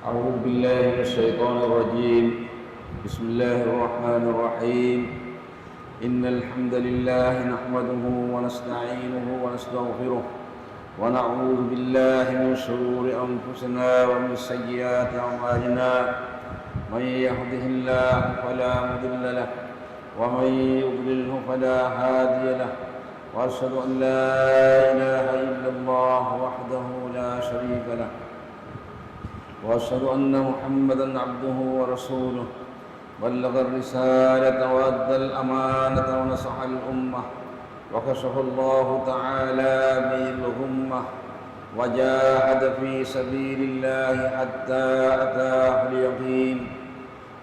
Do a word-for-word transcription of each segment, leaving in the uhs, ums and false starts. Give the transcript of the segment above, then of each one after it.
أعوذ بالله من الشيطان الرجيم. بسم الله الرحمن الرحيم. إن الحمد لله نحمده ونستعينه ونستغفره، ونعوذ بالله من شرور أنفسنا ومن سيئات أعمالنا. من يهده الله فلا مضل له، ومن يضلله فلا هادي له، وأشهد أن لا إله إلا الله وحده لا شريك له، وأشهد أن محمدا عبده ورسوله، بلغ الرسالة وأدى الأمانة ونصح الأمة، وكشف الله تعالى به الغمة، وجاهد في سبيل الله حتى أتاه اليقين.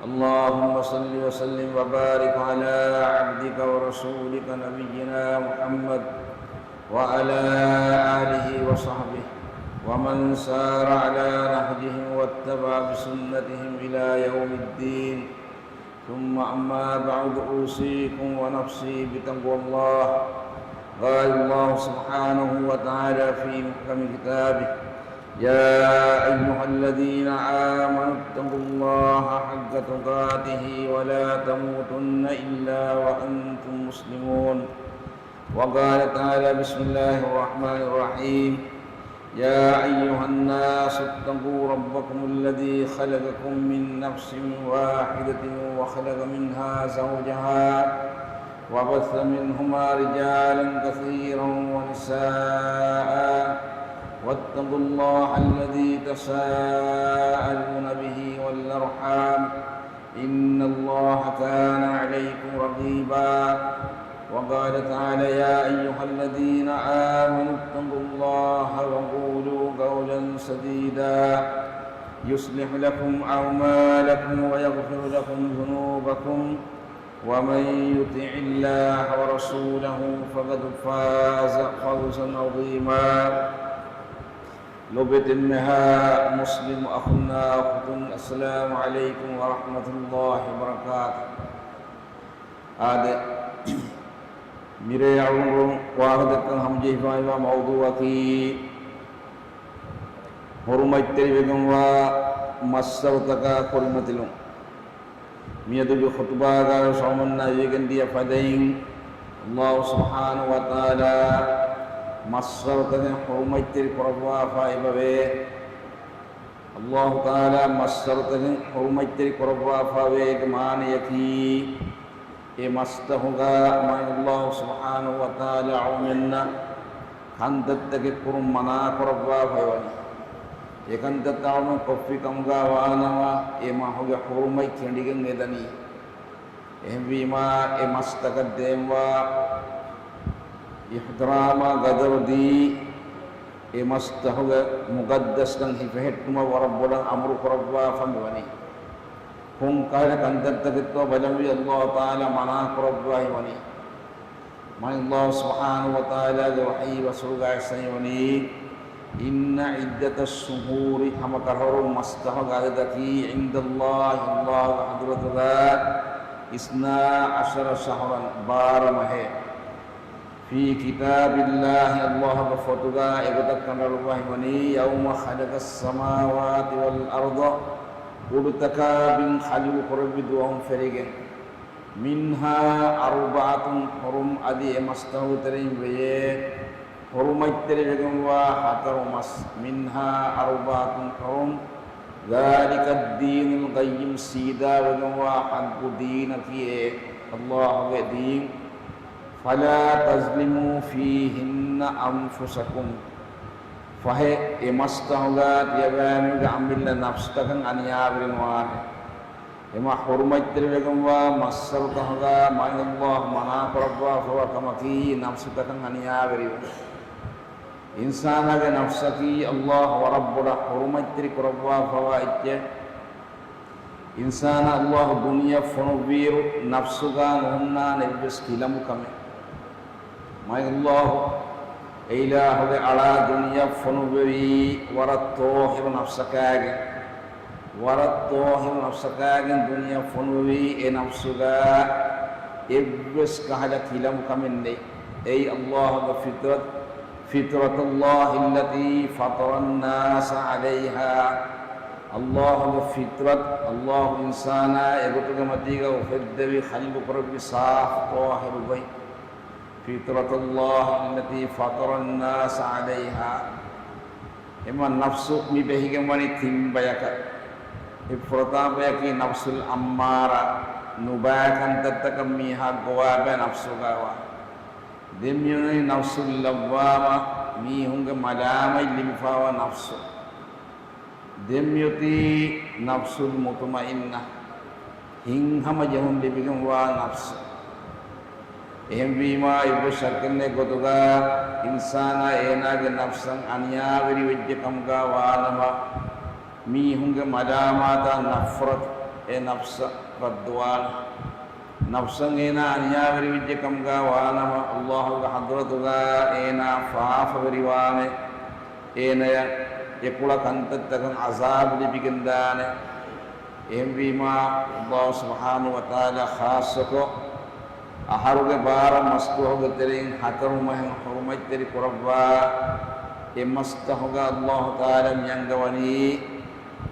اللهم صل وسلم وبارك على عبدك ورسولك نبينا محمد وعلى آله وصحبه ومن سار على نهجهم واتبع بسنتهم إلى يوم الدين. ثم أما بعد، أوصيكم ونفسي بتقوى الله. قال الله سبحانه وتعالى في محكم كتابه: يا أيها الذين آمنوا اتقوا الله حق تقاته ولا تموتن إلا وأنتم مسلمون. وقال تعالى: بسم الله الرحمن الرحيم. يا أيها الناس اتقوا ربكم الذي خلقكم من نفس واحدة وخلق منها زوجها وبث منهما رجالا كثيرا ونساء، واتقوا الله الذي تساءلون به والأرحام، إن الله كان عليكم رقيبا. وقال تعالى: يا أيها الذين آمنوا اتقوا الله وقولوا قولا سديدا، يصلح لكم أعمالكم ويغفر لكم ذنوبكم، ومن يطع الله ورسوله فقد فاز فوزا عظيما. ލޮބުވެތި އެންމެހާ މުސްލިމް އަޚުންނާ އުޚުތުން، އައްސަލާމު ޢަލައިކުމް ވަރަޙްމަތުﷲި ވަބަރަކާތުހު. އާދެ، މިރޭ އަޅުގަނޑު ވާހަކަދައްކަން ހަމަޖެހިފައިވާ މައުޟޫޢަކީ ޙުރުމަތްތެރިވެގެންވާ މައްސަރުތަކާ ކުރިމަތިލުން. މިއަދުގެ ޚުޠުބާގައި ވެސް އަޅުގަނޑުމެންނަށް އިވިގެންދިޔަ ފަދައިން، ﷲ ސުބްޙާނަހޫ ވަތަޢާލާ މައްސަރުތަކެއް ޙުރުމަތްތެރި ކުރައްވާފަ އެބަވޭ. ﷲ ތަޢާލާ މައްސަރުތަކެއް ޙުރުމަތްތެރި ކުރައްވާފަވޭގެ މާނަޔަކީ، އެ މަސްތަހުގަ މާތް ﷲ ސުބްޙާނަހޫ ވަތަޢާލާ އަޅުމެންނަށް ކަންތައްތަކެއް ކުރުން މަނާ ކުރައްވާފައިވަނީ. އެ ކަންތައްތައް އަޅުމެން ކޮށްފި ކަމުގަ ވާނަމަ، އެ މަހުގެ ޙުރުމަތް ކެނޑިގެން އެދަނީ. އެހެންވީމާ، އެ މަސްތަކަށް ދޭންވާ އިޙްތިރާމާ ގަދަރު ދީ، އެ މަސްތަހުގެ މުޤައްދަސްކަން ހިފެހެއްޓުމަށް ވަރަށް ބޮޑަށް އަމުރު ކުރައްވާފަ މިވަނީ. ކޮންކަހަލަ ކަންތައްތަކެއްތޯ ބަލަންވީ ﷲ ތަޢާލާ މަނާ ކުރައްވައި ވަނީ. މާތް ﷲ ސުބްޙާނަހޫ ވަތަޢާލާގެ ވަޙީ ވަސްފުގައި އައިސް ވަނީ، إن عدة الشهور، ހަމަ ކަށަވަރުން މަސްތަހުގެ އަދަދަކީ، عند الله، ﷲގެ ޙަޟްރަތުގަ، اثنا عشر شهرا، ބާރަ މަހޭ. في كتاب الله، ﷲގެ ފޮތުގަ އެގޮތަށް ކަނޑައަޅުއްވައި ވަނީ، يوم خلق السماوات والأرض، ކުޑަތަކާ ބިން ޚަލްޤު ކުރެއްވި ދުވަހުން ފެށިގެން. منها أربعة حرم، އަދި އެ މަސްތަހުގެ ތެރެއިން ވެޔޭ ޙުރުމަތްތެރިވެގެންވާ ހަތަރު މަސް. منها أربعة حرم، ذلك الدين القيم، ސީދާވެގެންވާ ޙައްޤު ދީނަކީ އެ ﷲގެ ދީން. فلا تظلموا فيهن أنفسكم، ފަހެ އެ މަސްތަހުގަ ތިޔަބައިމީހުންގެ އަމިއްލަ ނަފްސުތަކަށް އަނިޔާވެރިނުވާނެ. އެމަ ޙުރުމަތްތެރިވެގެންވާ މައްސަރުތަކުގަ މާތް ﷲ މަނާ ކުރައްވާފަވާ ކަމަކީ ނަފްސުތަކަށް އަނިޔާވެރިވުން. އިންސާނާގެ ނަފްސަކީ ﷲ ވަރަށް ބޮޑަށް ޙުރުމަތްތެރި ކުރައްވާފަވާ އެއްޗެއް. އިންސާނާ ﷲ ދުނިޔެއަށް ފޮނުއްވިއިރު ނަފްސުގަ ނުހުންނާނެ އެއްވެސް ކިލަމުކަމެއް. މާތް ﷲ އެ އިލާހުގެ އަޅާ ދުނިޔެއަށް ފޮނުއްވެވީ ވަރަށް ޠާހިރު ނަފްސަކާގެން. ވަރަށް ޠާހިރު ނަފްސަކާގެން ދުނިޔެއަށް ފޮނުއްވެވީ އެ ނަފްސުގަ އެއްވެސް ކަހަލަ ކިލަމުކަމެއް ނެތް. އެއީ ﷲގެ ފިޠްރަތު، فطرة الله التي فطر الناس عليها. އައްލާހުގެ ފިޠްރަތު، އައްލާހު އިންސާނާ އެގޮތުގެ މަތީގަ އުފެއްދެވި، ޚަލްޤު ކުރެއްވި ސާފު ޠާހިރު ގޮތް. فطرة الله التي فطر الناس عليها. އެމަ ނަފްސު މި ބެހިގެން ވަނީ ތިން ބަޔަކަށް. އެއް ފުރަތަމަ ބަޔަކީ ނަފްސުލް އައްމާރާ، ނުބައި ކަންތައްތަކަށް މީހާ ގޮވާބައި ނަފްސުގައިވާ. ދެން މިއޮތީ ނަފްސުލް ލައްވާމާ، މީހުންގެ މަލާމަތް ލިބިފައިވާ ނަފްސު. ދެން މިއޮތީ ނަފްސުލް މުޠުމައިންނާ، ހިތްހަމަޖެހުން ލިބިގެންވާ ނަފްސު. އެހެންވީމާ، އެއްވެސް ޝައްކެއް ނެތް ގޮތުގަ އިންސާނާ އޭނާގެ ނަފްސަށް އަނިޔާވެރިވެއްޖެ ކަމުގަ ވާނަމަ، މީހުންގެ މަލާމާތާ ނަފްރަތު އެ ނަފްސަށް ރައްދުވާނެ. ނަފްސަށް އޭނާ އަނިޔާވެރިވެއްޖެ ކަމުގަ ވާނަމަ، އައްލާހުގެ ޙަޟްރަތުގަ އޭނާ ފާފަވެރިވާނެ. އޭނަޔަށް އެކުޅަ ކަންތައްތަކަށް ޢަޒާބު ލިބިގެންދާނެ. އެހެންވީމާ، އައްލާހު ސުބްޙާނަހު ވަތަޢާލާ ޚާއްޞަކޮށް، އަހަރުގެ ބާރަށް މަސްދުވަހުގެ ތެރެއިން ހަތަރު މަހެއް ޙުރުމަތްތެރި ކުރައްވާ، އެ މަސްތަހުގަ އައްލާހު ތަޢާލާ މިއަންގަވަނީ،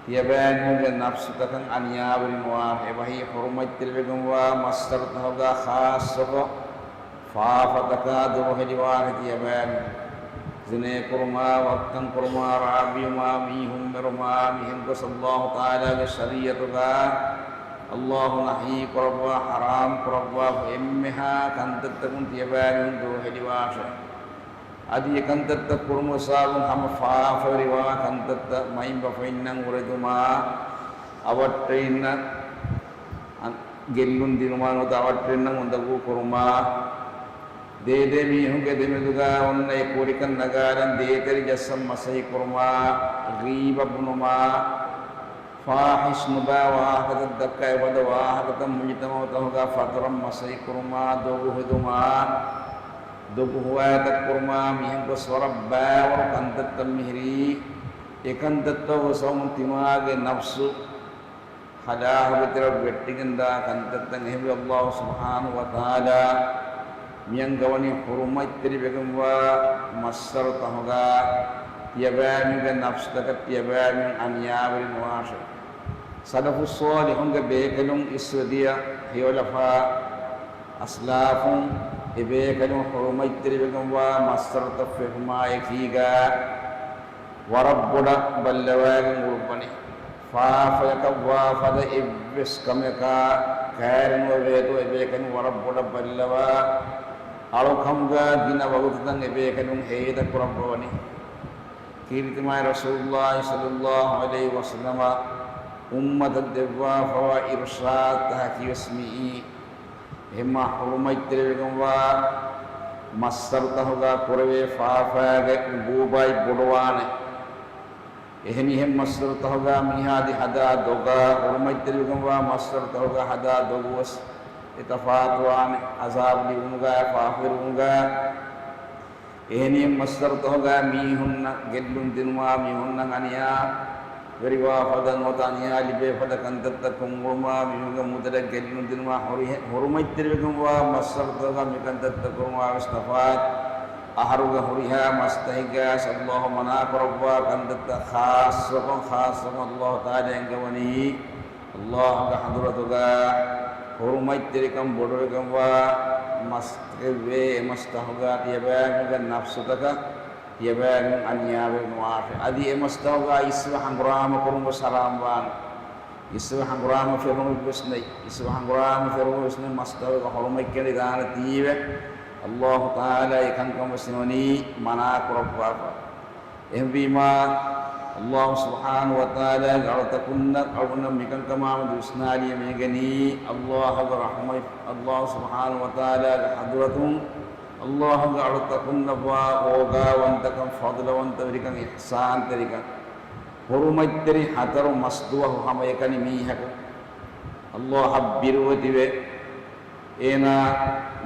ތިޔަބައިމީހުންގެ ނަފްސުތަކަށް އަނިޔާވެރިނުވާ، އެބަހީ ޙުރުމަތްތެރިވެގެންވާ މައްސަރުތަހުގަ ޚާއްޞަކޮށް، ފާފަތަކާ ދުރުހެލިވާނެ ތިޔަބައިމީހުން. ޒިނޭ ކުރުމާ، ވައްކަން ކުރުމާ، ރާ ބިޔުމާ، މީހުން މެރުމާ، މިހެން ގޮސް އައްލާހު ތަޢާލާގެ ޝަރީޢަތުގަ އައްލާހު ނަހީ ކުރައްވާ، ޙަރާމް ކުރައްވާފަ އެންމެހާ ކަންތައްތަކުން ތިޔަބައިމީހުން ދުރުހެލިވާށޭ. އަދި އެ ކަންތައްތައް ކުރުމުގެ ސަބަބުން ހަމަ ފާފަވެރިވާ ކަންތައްތައް، މައިންބަފައިންނަށް އުރެދުމާ، އަވަށްޓެރިންނަށް ގެއްލުން ދިނުމާ ނުވަތަ އަވަށްޓެރިންނަށް އުނދަގޫ ކުރުމާ، ދޭދޭ މީހުންގެ ދެމެދުގަ އޮންނަ އެ ކުރިކަން ނަގާލަން ދޭތެރި ޖައްސަން މަސައްކަތް ކުރުމާ، ޣީބަ ބުނުމާ، ފާޙިޝް ނުބައި ވާހަކަތައް ދައްކާ އެފަދަ ވާހަކަތައް މުޖުތަމަޢުތަކުގަ ފަތުރަން މަސައްކަތް ކުރުމާ، ދޮގު ހެދުމާ، ދޮގު ހުވާތައް ކުރުމާ، މިހެން ގޮސް ވަރަށް ބައިވަރު ކަންތައްތައް މިހިރީ. އެ ކަންތައްތަކުގެ ސަބަބުން ތިމާގެ ނަފްސު ހަލާކުގެ ތެރެއަށް ވެއްޓިގެންދާ ކަންތައްތައް. އެހެންވެ، އައްލާހު ސުބްޙާނަހު ވަތަޢާލާ މިއަންގަވަނީ ޙުރުމަތްތެރިވެގެންވާ މައްސަރުތަހުގަ ތިޔަބައިމީހުންގެ ނަފްސުތަކަށް ތިޔަބައިމީހުން އަނިޔާވެރި ނުވާށޭ. ސަލަފުއް ޞާލިޙުންގެ ބޭކަލުން އިސްވެދިޔަ ހެޔޮލަފާ އަސްލާފުން އެބޭކަލުން ޙުރުމަތްތެރިވެގެންވާ މައްސަރުތައް ފެށުމާއެކީގަ ވަރަށް ބޮޑަށް ބައްލަވައިގެން އުޅުއްވަނީ. ފާފަޔަކަށްވާ ފަދަ އެއްވެސް ކަމެކާ ކައިރިނުވެވޭތޯ އެބޭކަލުން ވަރަށް ބޮޑަށް ބައްލަވާ، އަޅުކަމުގަ ގިނަ ވަގުތުތައް އެބޭކަލުން ހޭދަ ކުރައްވަވަނީ. ކީރިތި މާތް ރަސޫލުﷲ ޞައްލަﷲު ޢަލައިހި ވަސައްލަމަ އުއްމަތަށް ދެއްވާފަވާ އިރުޝާދުތަކަކީވެސް މިއީ. އެހެންމާ ޙުރުމަތްތެރިވެގެންވާ މައްސަރުތަހުގަ ކުރެވޭ ފާފައިގެ ޢުޤޫބާތް ބޮޑުވާނެ. އެހެނިހެން މައްސަރުތަހުގަ މީހާ އަދި ހަދާ ދޮގާ، ޙުރުމަތްތެރިވެގެންވާ މައްސަރުތަހުގަ ހަދާ ދޮގުވެސް އެ ތަފާތުވާނެ. ޢަޒާބު ލިބުމުގަ، ފާފަވެރިވުމުގަ، އެހެނިހެން މައްސަރުތަހުގަ މީހުންނަށް ގެއްލުން ދިނުމާ، މީހުންނަށް އަނިޔާ ވެރިވާ ފަދަ ނުވަތަ އަނިޔާ ލިބޭ ފަދަ ކަންތައްތައް ކޮށްއުޅުމާ، މީހުންގެ މުދަލަށް ގެއްލުން ދިނުމާ، ހުރި-، ޙުރުމަތްތެރިވެގެންވާ މައްސަރުތަކަށް މިކަންތައްތައް ކުރުމާ ވެސް ތަފާތު. އަހަރުގެ ހުރިހާ މަސްތަކެއްގައި ވެސް އައްލާހު މަނާ ކުރައްވާ ކަންތައްތައް ޚާއްޞަކޮށް، ޚާއްޞަކޮށް އައްލާހު ތަޢާލާ އެންގަވަނީ، އައްލާހުގެ ޙަޟްރަތުގަ ޙުރުމަތްތެރިކަން ބޮޑުވެގެންވާ މަސްތަކެއްވޭ، އެ މަސްތަހުގަ ތިޔަބައިމީހުންގެ ނަފްސުތަކަށް ތިޔަބައިމީހުން އަނިޔާވެރި ނުވާށޭ. އަދި އެ މަސްތަހުގަ އިސްވެ ހަނގުރާމަ ކުރުން ވެސް ޙަރާމްވާނެ. އިސްވެ ހަނގުރާމަ ފެށުމެއް ވެސް ނެތް. އިސްވެ ހަނގުރާމަ ފެށުމެއް ވެސް ނެތް. މަސްތަހުގަ ޙުރުމަތް ކެނޑިދާނެ ތީވެ، އައްލާހު ތަޢާލާ އެކަންކަން ވެސް ނިވަނީ މަނާ ކުރައްވާފަ. އެހެންވީމާ، އައްލާހު ސުބްޙާނަހު ވަތަޢާލާގެ އަޅުތަކުންނަށް އަޅުގަނޑަށް މިކަންކަމާމެދު ވިސްނާލީމަ މިއިނގެނީ، އައްލާހުގެ ރަޙްމަތް، އައްލާހު ސުބްޙާނަހު ވަތަޢާލާގެ ޙަޟްރަތުން، އައްލާހުގެ އަޅުތަކުންނަށްވާ އޯގާވަންތަކަން، ފަޟްލުވަންތަވެރިކަން، އިޙްސާންތެރިކަން، ޙުރުމަތްތެރި ހަތަރު މަސްދުވަހު ހަމައެކަނި މީހަކު އައްލާހަށް ބިރުވެ ތިބެ، އޭނާ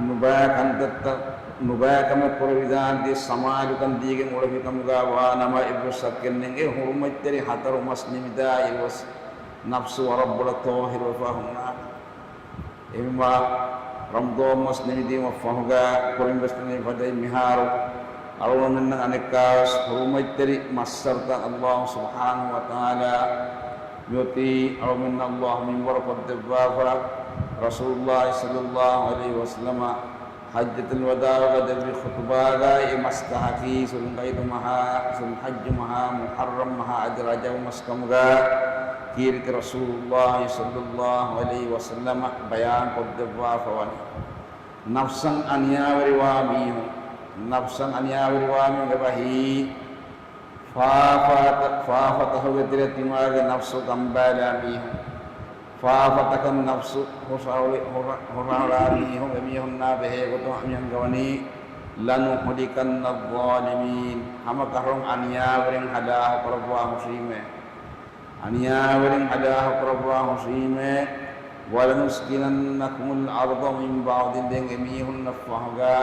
ނުބައި ކަންތައްތައް، ނުބައި ކަމެއް ކުރެވިދާނެތީ ސަމާލުކަން ދީގެން އުޅެފި ކަމުގަ ވާނަމަ، އެއްވެސް ޝައްކެއް ނެތް. އެ ޙުރުމަތްތެރި ހަތަރު މަސް ނިމިދާ އިރުވެސް ނަފްސު ވަރަށް ބޮޑަށް ޠާހިރުވެފަ ހުންނާނެ. އެހެންވީމާ، ރަމަޟާން މަސް ނިމިދިޔުމަށް ފަހުގަ ކުރިން ވެސް ނިމި ފަދައިން މިހާރު އަޅުގަނޑުމެންނަށް އަނެއްކާވެސް ޙުރުމަތްތެރި މައްސަރުތައް އައްލާހު ސުބްޙާނަހު ވަތަޢާލާ މިއޮތީ އަޅުމެންނަށް ﷲ މިންވަރު ކޮށްދެއްވާފަ، ރަސޫލުﷲ ޞައްލަﷲ ޢަލައިހި ވަސައްލަމަ ޙައްޖަތުލް ވަދާޢުގަ ދެއްވި ޚުޠުބާގައި އެ މަސް ދަހަކީ ޒުލްޤަޢިދު މަހާ، ޒުލްޙައްޖު މަހާ، މުޙައްރަމް މަހާ އަދި ރަޖަބު މަސް ކަމުގަ ކީރިތި ރަސޫލުﷲ ޞައްލަﷲ ޢަލައިހި ވަސައްލަމަ ބަޔާން ކޮށްދެއްވާފަ ވަނީ. ނަފްސަށް އަނިޔާވެރިވާ މީހުން، ނަފްސަށް އަނިޔާވެރިވާ މީހުން އެބަހީ، ފާފަތަ-، ފާފަތަކުގެ ތެރެ ތިމާގެ ނަފްސު ގަނބާލާ މީހުން، ފާފަތަކަށް ނަފްސު ހުށަހަޅި-، ހުށަ-، ހުށަހަޅާ މީހުން، އެމީހުންނާ ބެހޭ ގޮތުން އަމިހަން ގަވަނީ، لَنُهْلِكَنَّ الظَّالِمِينَ، ހަމަކަށަވަރުން އަނިޔާވެރިން ހަލާކު ކުރައްވާ ހުށީމޭ. އަނިޔާވެރިން ހަލާކު ކުރައްވާ ހުށީމޭ، وَلَنُسْكِنَنَّكُمُ الْأَرْضَ مِنْ بَعْدِهِمْ، ދެން އެމީހުންނަށް ފަހުގަ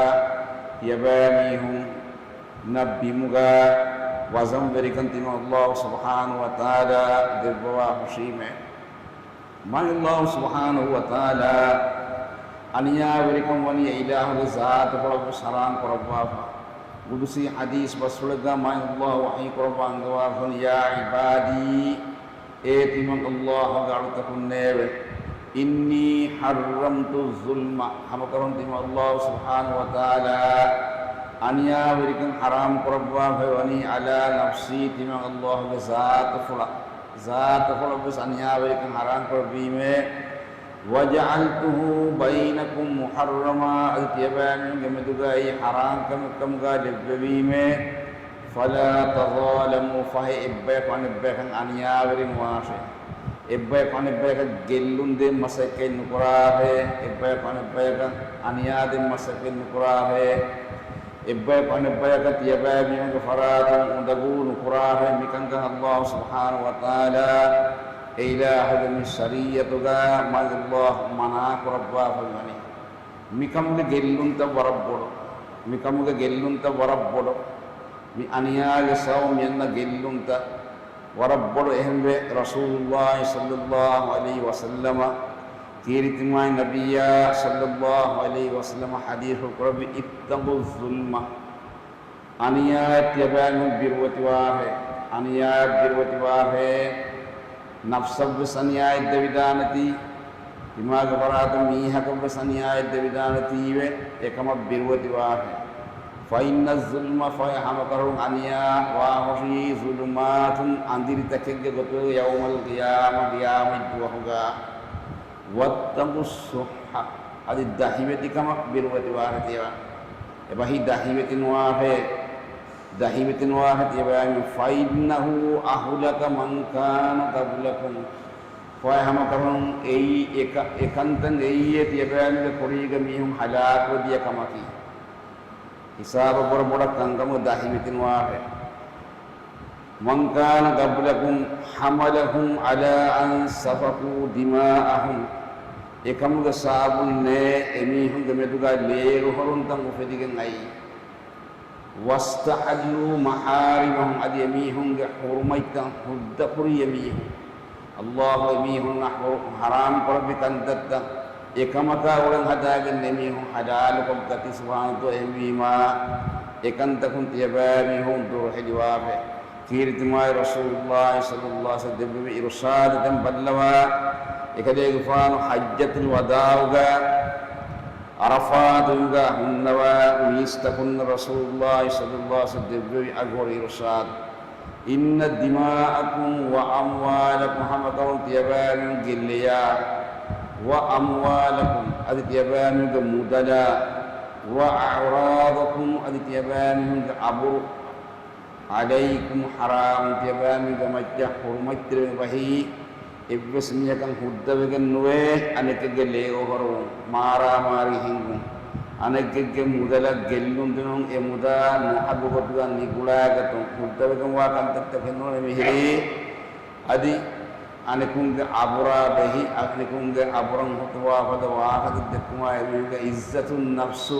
ތިޔަބައިމީހުންނަށް ބިމުގަ ވަޒަންވެރިކަން ތިމަން ﷲ ސުބްޙާނަހޫ ވަތަޢާލާ ދެއްވަވާ ހުށީމޭ. މާތް ﷲ ސުބްޙާނަހޫ ވަތަޢާލާ އަނިޔާވެރިކަން ވަނީ އެ އިލާހުގެ ޒާތުފުޅަށްވެސް ޙަރާމް ކުރައްވާފަ. ޤުދުސީ ޙަދީޘް ބަސްފުޅެއްގަ މާތް ﷲ ވަޙީ ކުރައްވާ އަންގަވާފަ، يَا عِبَادِي، އޭ ތިމަން ﷲ ގެ އަޅުތަކުންނޭވެ! إِنِّي حَرَّمْتُ الظُّلْمَ، ހަމަކަށަވަރުން ތިމަން ﷲ ސުބްޙާނަހޫ ވަތަޢާލާ އަނިޔާވެރިކަން ޙަރާމް ކުރައްވާފައި ވަނީ، عَلَىٰ نَفْسِي، ތިމަން ﷲ ގެ ޒާތުފުޅަށް، ޒާތުފުޅަށްވެސް އަނިޔާވެރިކަން ޙަރާމް ކުރެއްވީމޭ. وَجَعَلْتُهُ بَيْنَكُمْ مُحَرَّمًا، އަދި ތިޔަބައިމީހުންގެ މެދުގައި ޙަރާމް ކަމެއް ކަމުގަ ލެއްވެވީމޭ. فَلَا تَظَالَمُوا، ފަހެ އެއްބަޔަކު އަނެއްބަޔަކަށް އަނިޔާވެރި ނުވާށޭ. އެއްބަޔަކު އަނެއްބަޔަކަށް ގެއްލުން ދޭން މަސައްކަތް ނުކުރާށޭ. އެއްބަޔަކު އަނެއްބަޔަކަށް އަނިޔާ ދޭން މަސައްކަތް ނުކުރާށޭ. އެއްބަޔަކު އަނެއްބަޔަކަށް ތިޔަބައިމީހުންގެ ފަރާތުން އުނދަގޫ ނުކުރާށޭ. މިކަންކަން ﷲ ސުބްޙާނަހޫ ވަތަޢާލާ އެ އިލާހުގެ މި ޝަރީޢަތުގަ މާތް ﷲ މަނާ ކުރައްވާފައި ވަނީ. މިކަމުގެ ގެއްލުންތައް ވަރަށް ބޮޑު. މިކަމުގެ ގެއްލުންތައް ވަރަށް ބޮޑު. މި އަނިޔާގެ ސަބަބުން މި އަންނަ ގެއްލުންތައް ވަރަށް ބޮޑު. އެހެންވެ، ރަސޫލުﷲ ޞައްލަﷲ ޢަލައިހި ވަސައްލަމަ ކީރިތި މާތް ނަބިއްޔާ ޞައްލަﷲ ޢަލައިހި ވަސައްލަމަ ޙަދީޘްފުޅު ކުރެއްވި، اتَّقُوا الظُّلْمَ، އަނިޔާއަށް ތިޔަބައިމީހުން ބިރުވެތިވާށޭ، އަނިޔާއަށް ބިރުވެތިވާށޭ. ނަފްސަށްވެސް އަނިޔާއެއް ދެވިދާނެތީ، ތިމާގެ ފަރާތުން މީހަކަށްވެސް އަނިޔާއެއް ދެވިދާނެތީވެ، އެކަމަށް ބިރުވެތިވާށޭ. فَإِنَّ الظُّلْمَ، ފަހެ ހަމަކަށަވަރުން އަނިޔާ ވާހުށީ، ظُلُمَاتٌ، އަނދިރިތަކެއްގެ ގޮތުގަ، يَوْمَ الْقِيَامَةِ، ޤިޔާމަތް ދުވަހުގަ. وَاتَّقُوا الشُّحَّ، އަދި ދަހިވެތިކަމަށް ބިރުވެތިވާށޭ ތިޔަބައިމީހުން. އެބަހީ ދަހިވެތިނުވާށޭ، ދަހިވެތިނުވާށޭ ތިޔަބައިމީހުން. فَإِنَّهُ أَهْلَكَ مَنْ كَانَ قَبْلَكُمْ، ފަހެ ހަމަކަށަވަރުން އެއީ އެކަ-، އެކަންތައް އެއީ ތިޔަބައިމީހުންގެ ކުރީގަ މީހުން ހަލާކުވެދިޔަ ކަމަކީ. ހިސާބަށް ވަރަށް ބޮޑަށް ކަންކަމުގެ ދަހިވެތިނުވާށޭ. مَنْ كَانَ قَبْلَكُمْ حَمَلَهُمْ عَلَىٰ أَنْ سَفَكُوا دِمَاءَهُمْ، އެކަމުގެ ސަބަބުންނޭ އެމީހުންގެ މެދުގަ ލޭގޮހޮރުންތައް އުފެދިގެން އައީ. وَاسْتَحَلُّوا مَحَارِمَهُمْ، އަދި އެމީހުންގެ ޙުރުމަތްތައް ހުއްދަކުރީ އެމީހުން. ﷲ އެމީހުންނަށް ޙު-، ޙަރާމް ކުރެއްވި ކަންތައްތައް އެކަމަކާ އުޅެން ހަދާގެން އެމީހުން ޙަލާލުކޮށްގަތީ ސުބްޙާނަހޫ. އެހެންވީމާ، އެކަންތަކުން ތިޔަބައިމީހުން ދުރުހެލިވާށޭ. ކީރިތި މާތް ރަސޫލުﷲ ޞައްލަﷲ ޢަލައިހި ވަސައްލަމަ ދެއްވި އިރުޝާދު ދެން ބައްލަވާ، އެކަލޭގެފާނު ޙައްޖަތުލް ވަދާޢުގަ ޢަރަފާތުގަ ހުންނަވާ މީސްތަކުންނަށް ރަސޫލުﷲ ޞައްލަﷲ ޢަލައިހި ވަސައްލަމަ ދެއްވެވި އަގުހުރި އިރުޝާދު، إِنَّ دِمَاءَكُمْ وَأَمْوَالَكُمْ، ހަމަކަށަވަރުން ތިޔަބައިމީހުންގެ ލެޔާ، وَأَمْوَالَكُمْ، އަދި ތިޔަބައިމީހުންގެ މުދަލާ، وَأَعْرَاضَكُمْ، އަދި ތިޔަބައިމީހުންގެ އަބުރު، عَلَيْكُمْ حَرَامٌ، ތިޔަބައިމީހުންގެ މައްޗަށް ޙުރުމަތްތެރިވެ އެބަހީ، އެއްވެސް މީހަކަށް ހުއްދަވެގެން ނުވޭ، އަނެކެއްގެ ލޭގޮހޮރުވުން، މާރާމާރީ ހިންގުން، އަނެކެއްގެ މުދަލަށް ގެއްލުން ދިނުން، އެ މުދާ ނުހައްގު ގޮތުގަ ނިގުޅާގަތުން، ހުއްދަވެގެންވާ ކަންތައްތަކެއް ނޫނޭ މިހިރީ. އަދި އަނެކުންގެ އަބުރާ ބެހި، އަނެކުންގެ އަބުރަށް ހުއްޓުވާ ފަދަ ވާހަކަ ދެއްކުމާ އެމީހުންގެ ޢިއްޒަތުއް ނަފްސު،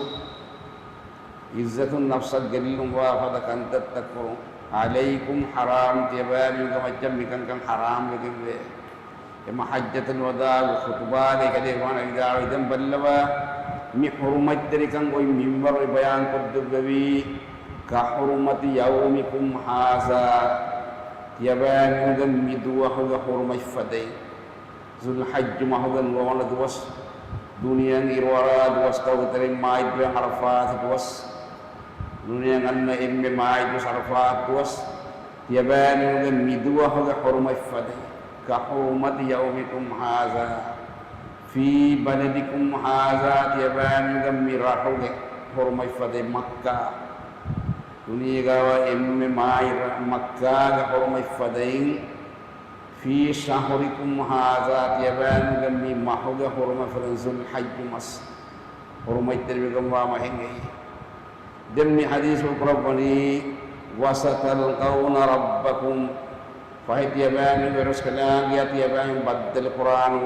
ޢިއްޒަތުން ނަފްސަށް ގެއްލުންވާ ފަދަ ކަންތައްތައް ކުރުން، عَلَيْكُمْ حَرَامٌ، ތިޔަބައިމީހުންގެ މައްޗަށް މިކަންކަން ޙަރާމްވެގެންވޭ. އެމަ ޙައްޖަތުލް ވަދާޢުގެ ޚުޠުބާގައި ކަލޭގެފާނު ވިދާޅުވި ދެން ބައްލަވާ، މި ޙުރުމަތްތެރިކަން އޮތް މިންވަރު އެ ބަޔާންކޮށްދެއްވެވީ، كَحُرْمَةِ يَوْمِكُمْ هَٰذَا، ތިޔަބައިމީހުންގެ މި ދުވަހުގެ ޙުރުމަތްފަދައިން، ޛުލްޙައްޖު މަހުގެ ނުވަވަނަ ދުވަސް، ދުނިޔެއަށް އިރުއަރާ ދުވަސްތަކުގެ ތެރެއިން މާތްދުވަހު ޢަރަފާތު ދުވަސް، ދުނިޔެއަށް އަންނަ އެންމެ މާތް ދުވަސް ޢަރަފާތު ދުވަސް، ތިޔަބައިމީހުންގެ މި ދުވަހުގެ ޙުރުމަތްފަދައިން، كحرمة يومكم هذا في بلدكم هذا، ތިޔަބައިމީހުންގެ މި ރަށުގެ ޙުރުމަތްފަދައިން، މައްކާ، ދުނިޔޭގަވާ އެންމެ މާތް ރަށް މައްކާގެ ޙުރުމަތްފަދައިން، في شهركم هذا، ތިޔަބައިމީހުންގެ މި މަހުގެ ޙުރުމަތްފަދައިން، ޛުލްޙައްޖު މަސް، ޙުރުމަތްތެރިވެގެންވާ މަހެއްގައި. ދެން މި ޙަދީޘްފުޅު ކުރައްވަނީ، وستلقون ربكم، ފަހެ ތިޔަބައިމީހުން ވެރިރަސްކަލާނގެއަށް ތިޔަބައިމީހުން ބައްދަލު ކުރާނެ.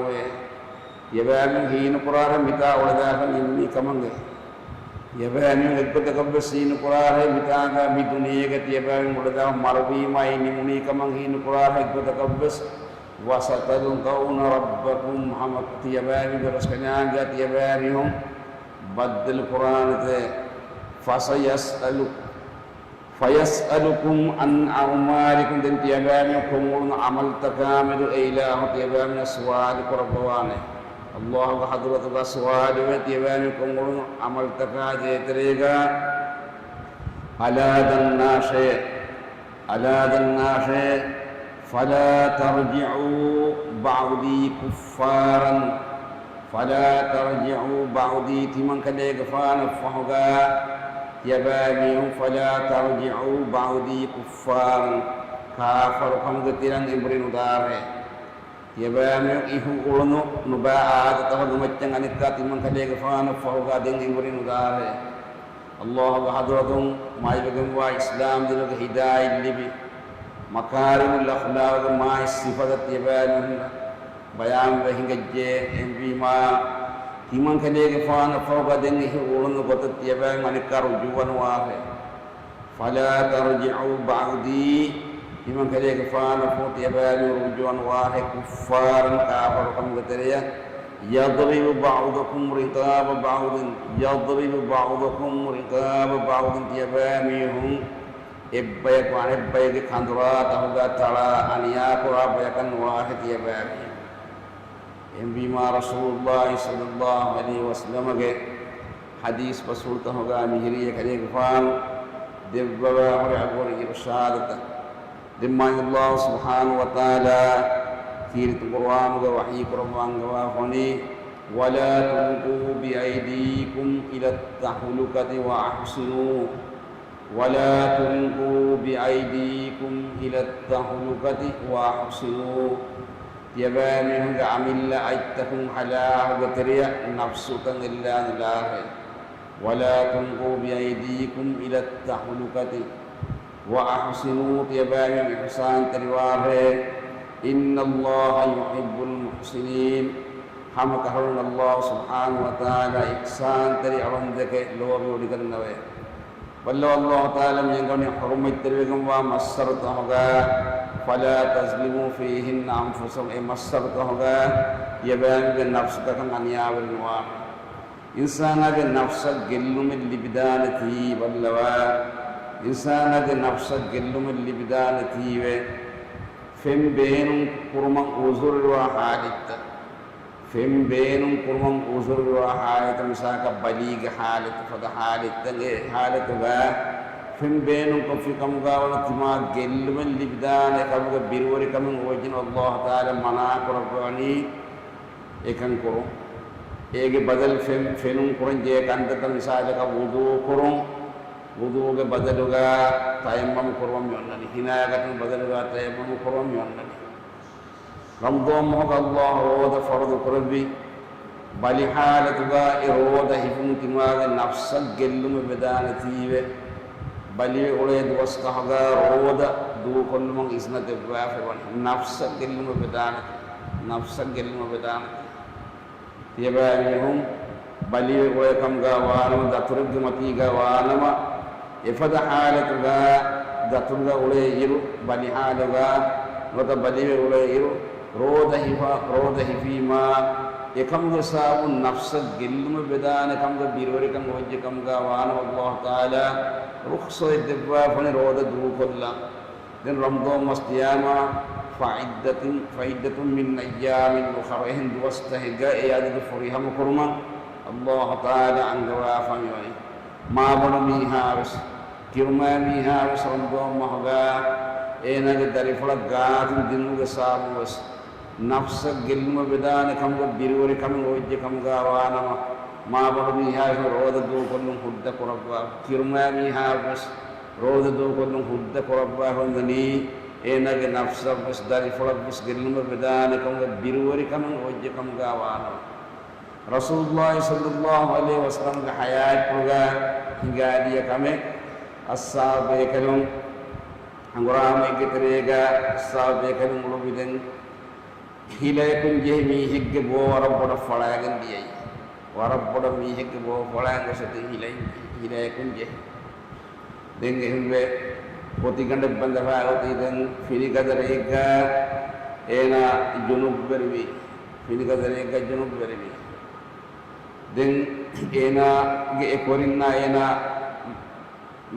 ތިޔަބައިމީހުން ހީނުކުރާރޭ މިތާ އުޅެދާފަ ނިމުނީ ކަމަށް. ތިޔަބައިމީހުން އެއްގޮތަކަށްވެސް ހީނުކުރާރޭ މިތާގަ މި ދުނިޔޭގަ ތިޔަބައިމީހުން އުޅެދާފަ މަރުވީމާ އެ ނިމުނީ ކަމަށް ހީނުކުރާރޭ އެއްގޮތަކަށްވެސް. وستلقون ربكم، ހަމަ ތިޔަބައިމީހުން ވެރިރަސްކަލާނގެއަށް ތިޔަބައިމީހުން ބައްދަލު ކުރާނެތެ. فسيسأل، فيسألكم عن أعمالكم، ދެން ތިޔަބައިމީހުން ކޮށްއުޅުނު ޢަމަލުތަކާމެދު އެ އިލާހު ތިޔަބައިމީހުން ސުވާލު ކުރައްވަވާނެ. ﷲގެ ޙަޟްރަތުގަ ސުވާލުވެ ތިޔަބައިމީހުން ކޮށްއުޅުނު ޢަމަލުތަކާ ދޭތެރޭގަ. އަލާ ދަންނާށޭ، އަލާ ދަންނާށޭ، فلا ترجعوا بعدي كفارا، فلا ترجعوا بعدي، ތިމަންކަލޭގެފާނަށްފަހުގަ ތިޔަބައިމީހުން، فلا ترجعوا بعدي كفارا، ކާފަރުކަމުގެ ތެރެއަށް އެނބުރި ނުދާށޭ. ތިޔަބައިމީހުން އިހު އުޅުނު ނުބައި އާދަތަކު ނުމައްޗަށް އަނެއްކާ ތިމަންކަލޭގެފާނަށްފަހުގަ ދެން އެނބުރި ނުދާށޭ. ﷲގެ ޙަޟްރަތުން މާތްވެގެންވާ އިސްލާމްދީނުގެ ހިދާޔަތް ލިބި، މަކާރިމުލް އަޚްލާޤުގެ މާތް ސިފަތައް ތިޔަބައިމީހުންނަށް ބަޔާންވެ ހިނގައްޖެ. އެހެންވީމާ، ތިމަންކަލޭގެފާނަށްފަހުގަ ދެން އިހު އުޅުނު ގޮތަށް ތިޔަބައިމީހުން އަނެއްކާ ރުޖޫޢަ ނުވާށޭ. فلا ترجعوا بعدي، ތިމަންކަލޭގެފާނަށްފަހު ތިޔަބައިމީހުން ރުޖޫޢަ ނުވާށޭ، كفارا، ކާފަރުކަމުގެ ތެރެއަށް. يضرب بعضكم رقاب بعض، يضرب بعضكم رقاب بعض، ތިޔަބައިމީހުން އެއްބަޔަކު އަނެއްބައެއްގެ ކަނދުރާތަކުގަ ތަޅާ އަނިޔާކުރާ ބަޔަކަށް ނުވާށޭ ތިޔަބައިމީހުން. އެހެންވީމާ، ރަސޫލުﷲ ޞައްލަﷲ ޢަލައިހި ވަސައްލަމަގެ ޙަދީޘް ބަސްފުޅުތަކުގަ މިހިރީ ކަލޭގެފާނު ދެއްވަވާ ހުރި އަގުހުރި އިރުޝާދުތައް. ދެންމާ ﷲ ސުބްޙާނަހޫ ވަތަޢާލާ ކީރިތި ޤުރުއާނުގަ ވަޙީ ކުރައްވާ އަންގަވާފަ ވަނީ، ولا تلقوا بأيديكم إلى التهلكة وأحسنوا، ولا تلقوا بأيديكم إلى التهلكة وأحسنوا، ތިޔަބައިމީހުންގެ އަމިއްލަ އަތްތަކުން ހަލާކުގެ ތެރެއަށް ނަފްސުތައް އެއްލާ ނުލާށޭ. ولا تلقوا بأيديكم إلى التهلكة وأحسنوا، ތިޔަބައިމީހުން އިޙްސާންތެރިވާށޭ. إن الله يحب المحسنين، ހަމަކަށަވަރުން ﷲ ސުބްޙާނަހޫ ވަތަޢާލާ އިޙްސާންތެރި އަޅުގަނޑުމެން ލޯބިވޮޑިގަންނަވައޭ. ބައްލަވާ ﷲ ތަޢާލާ މި އަންގަވަނީ ޙުރުމަތްތެރިވެގެންވާ މައްސަރުތަކުގަ، فلا تظلموا فيهن أنفسكم، އެ މައްސަރުތަކުގަ ތިޔަބައިމީހުންގެ ނަފްސުތަކަށް އަނިޔާވެރި ނުވާށޭ. އިންސާނާގެ ނަފްސަށް ގެއްލުމެއް ލިބިދާނެތީ ބައްލަވާ، އިންސާނާގެ ނަފްސަށް ގެއްލުމެއް ލިބިދާނެތީވެ، ފެން ބޭނުން ކުރުމަށް ޢުޛުރުވާ ޙާލަތްތައް، ފެން ބޭނުން ކުރުމަށް ޢުޛުރުވާ ޙާލަތު، މިސާލަކަށް ބަލީގެ ޙާލަތު، ފަދަ ޙާލަތްތައް، އެ ޙާލަތުގަ ފެން ބޭނުން ކޮށްފި ކަމުގަ ވަނަ ތިމާ ގެއްލުމެއް ލިބިދާނެ ކަމުގެ ބިރުވެރިކަމުން އުވެއްޖެނަމަ ﷲ ތަޢާލާ މަނާ ކުރައްވަނީ އެކަން ކުރުން. އޭގެ ބަދަލު ފެން، ފެނުން ކުރަން ޖެހޭ ކަންތައްތައް، މިސާލަކަށް ވުޟޫ ކުރުން، ވުޟޫގެ ބަދަލުގަ ތަޔައްމަމު ކުރުމަށް މި އޮންނަނީ، ހިނާގަތުން ބަދަލުގަ ތަޔައްމަމު ކުރުމަށް މި އޮންނަނީ. ރަމަޟާން މަހުގަ ﷲ ރޯދަ ފަރުޟު ކުރެއްވި ބަލި ޙާލަތުގަ އެ ރޯދަ ހިފުން ތިމާގެ ނަފްސަށް ގެއްލުމެއް ވެދާނެތީވެ، ބަލިވެ އުޅޭ ދުވަސްތަކުގަ ރޯދަ ދޫކޮށްލުމަށް އިޒްނަ ދެއްވާފައި ވަނީ. ނަފްސަށް ގެއްލުމެއް ވެދާނެތީ، ނަފްސަށް ގެއްލުމެއް ވެދާނެތީ. ތިޔަބައިމީހުން ބަލިވެ އުޅޭ ކަމުގަ ވާނަމަ، ދަތުރެއްގެ މަތީގަ ވާނަމަ، އެފަދަ ޙާލަތުގަ ދަތުރުގަ އުޅޭ އިރު، ބަލި ޙާލުގަ ނުވަތަ ބަލިވެ އުޅޭ އިރު، ރޯދަ ހިފަ، ރޯދަ ހިފީމާ، އެކަމުގެ ސަބަބުން ނަފްސަށް ގެއްލުމެއް ވެދާނެ ކަމުގެ ބިރުވެރިކަން އޮވެއްޖެ ކަމުގަ ވާނަމަ، ﷲ ތަޢާލާ ރުޚްޞަތް ދެއްވާފަނި ރޯދަ ދޫކޮށްލަން. ދެން ރަމަޟާން މަސް ދިޔާމާ، فعدة، فعدة من أيام أخر، އެހެން ދުވަސްތަކެއްގަ އެ އަދަދު ފުރިހަމަ ކުރުމަށް ﷲ ތަޢާލާ އަންގަވާފަ މިވަނީ. މާބޮޑު މީހާވެސް، ކިރުމާ މީހާވެސް ރަމަޟާން މަހުގަ އޭނާގެ ދަރިފުޅަށް ގާތުން ދިނުމުގެ ސަބަބުންވެސް، ނަފްސަށް ގެއްލުމަށް ވެދާނެ ކަމުގެ ބިރުވެރިކަމެއް އޮވެއްޖެ ކަމުގަ ވާނަމަ، މާބޮޑު މީހާވެސް ރޯދަ ދޫކޮށްލުން ހުއްދަ ކުރައްވާ، ކިރުމާ މީހާވެސް ރޯދަ ދޫކޮށްލުން ހުއްދަ ކުރައްވާ ހުންނަނީ، އޭނާގެ ނަފްސަށްވެސް ދަރިފުޅަށްވެސް ގެއްލުމަށް ވެދާނެ ކަމުގެ ބިރުވެރިކަމެއް އޮވެއްޖެ ކަމުގަ ވާނަމަ. ރަސޫލުﷲ ޞައްލަﷲ ޢަލައިހި ވަސައްލަމްގެ ޙަޔާތްޕުޅުގަ ހިނގާދިޔަ ކަމެއް، އަޞްޙާބު ބޭކަލުން ހަނގުރާމައެއްގެ ތެރޭގަ އަޞްޙާބު ބޭކަލުން އުޅުއްވި ދެން ހިލަޔަކުން ޖެހި މީހެއްގެ ބޯ ވަރަށް ބޮޑަށް ފަޅާގެން ދިޔައީ. ވަރަށް ބޮޑަށް މީހެއްގެ ބޯ ފަޅާގެން ގޮސް އެތި ހިލައިން، ހިލަޔަކުން ޖެހި. ދެން އެހެންވެ ފޮތިގަނޑެއް ބަނދަފައި އޮތީ ދެން ފިނިގަދަ ރެއެއްގަ އޭނާ ޖުނުބްވެރިވި. ފިނިގަދަ ރެއެއްގަ ޖުނުބްވެރިވި. ދެން އޭނާގެ އެ ކުރިންނާ އޭނާ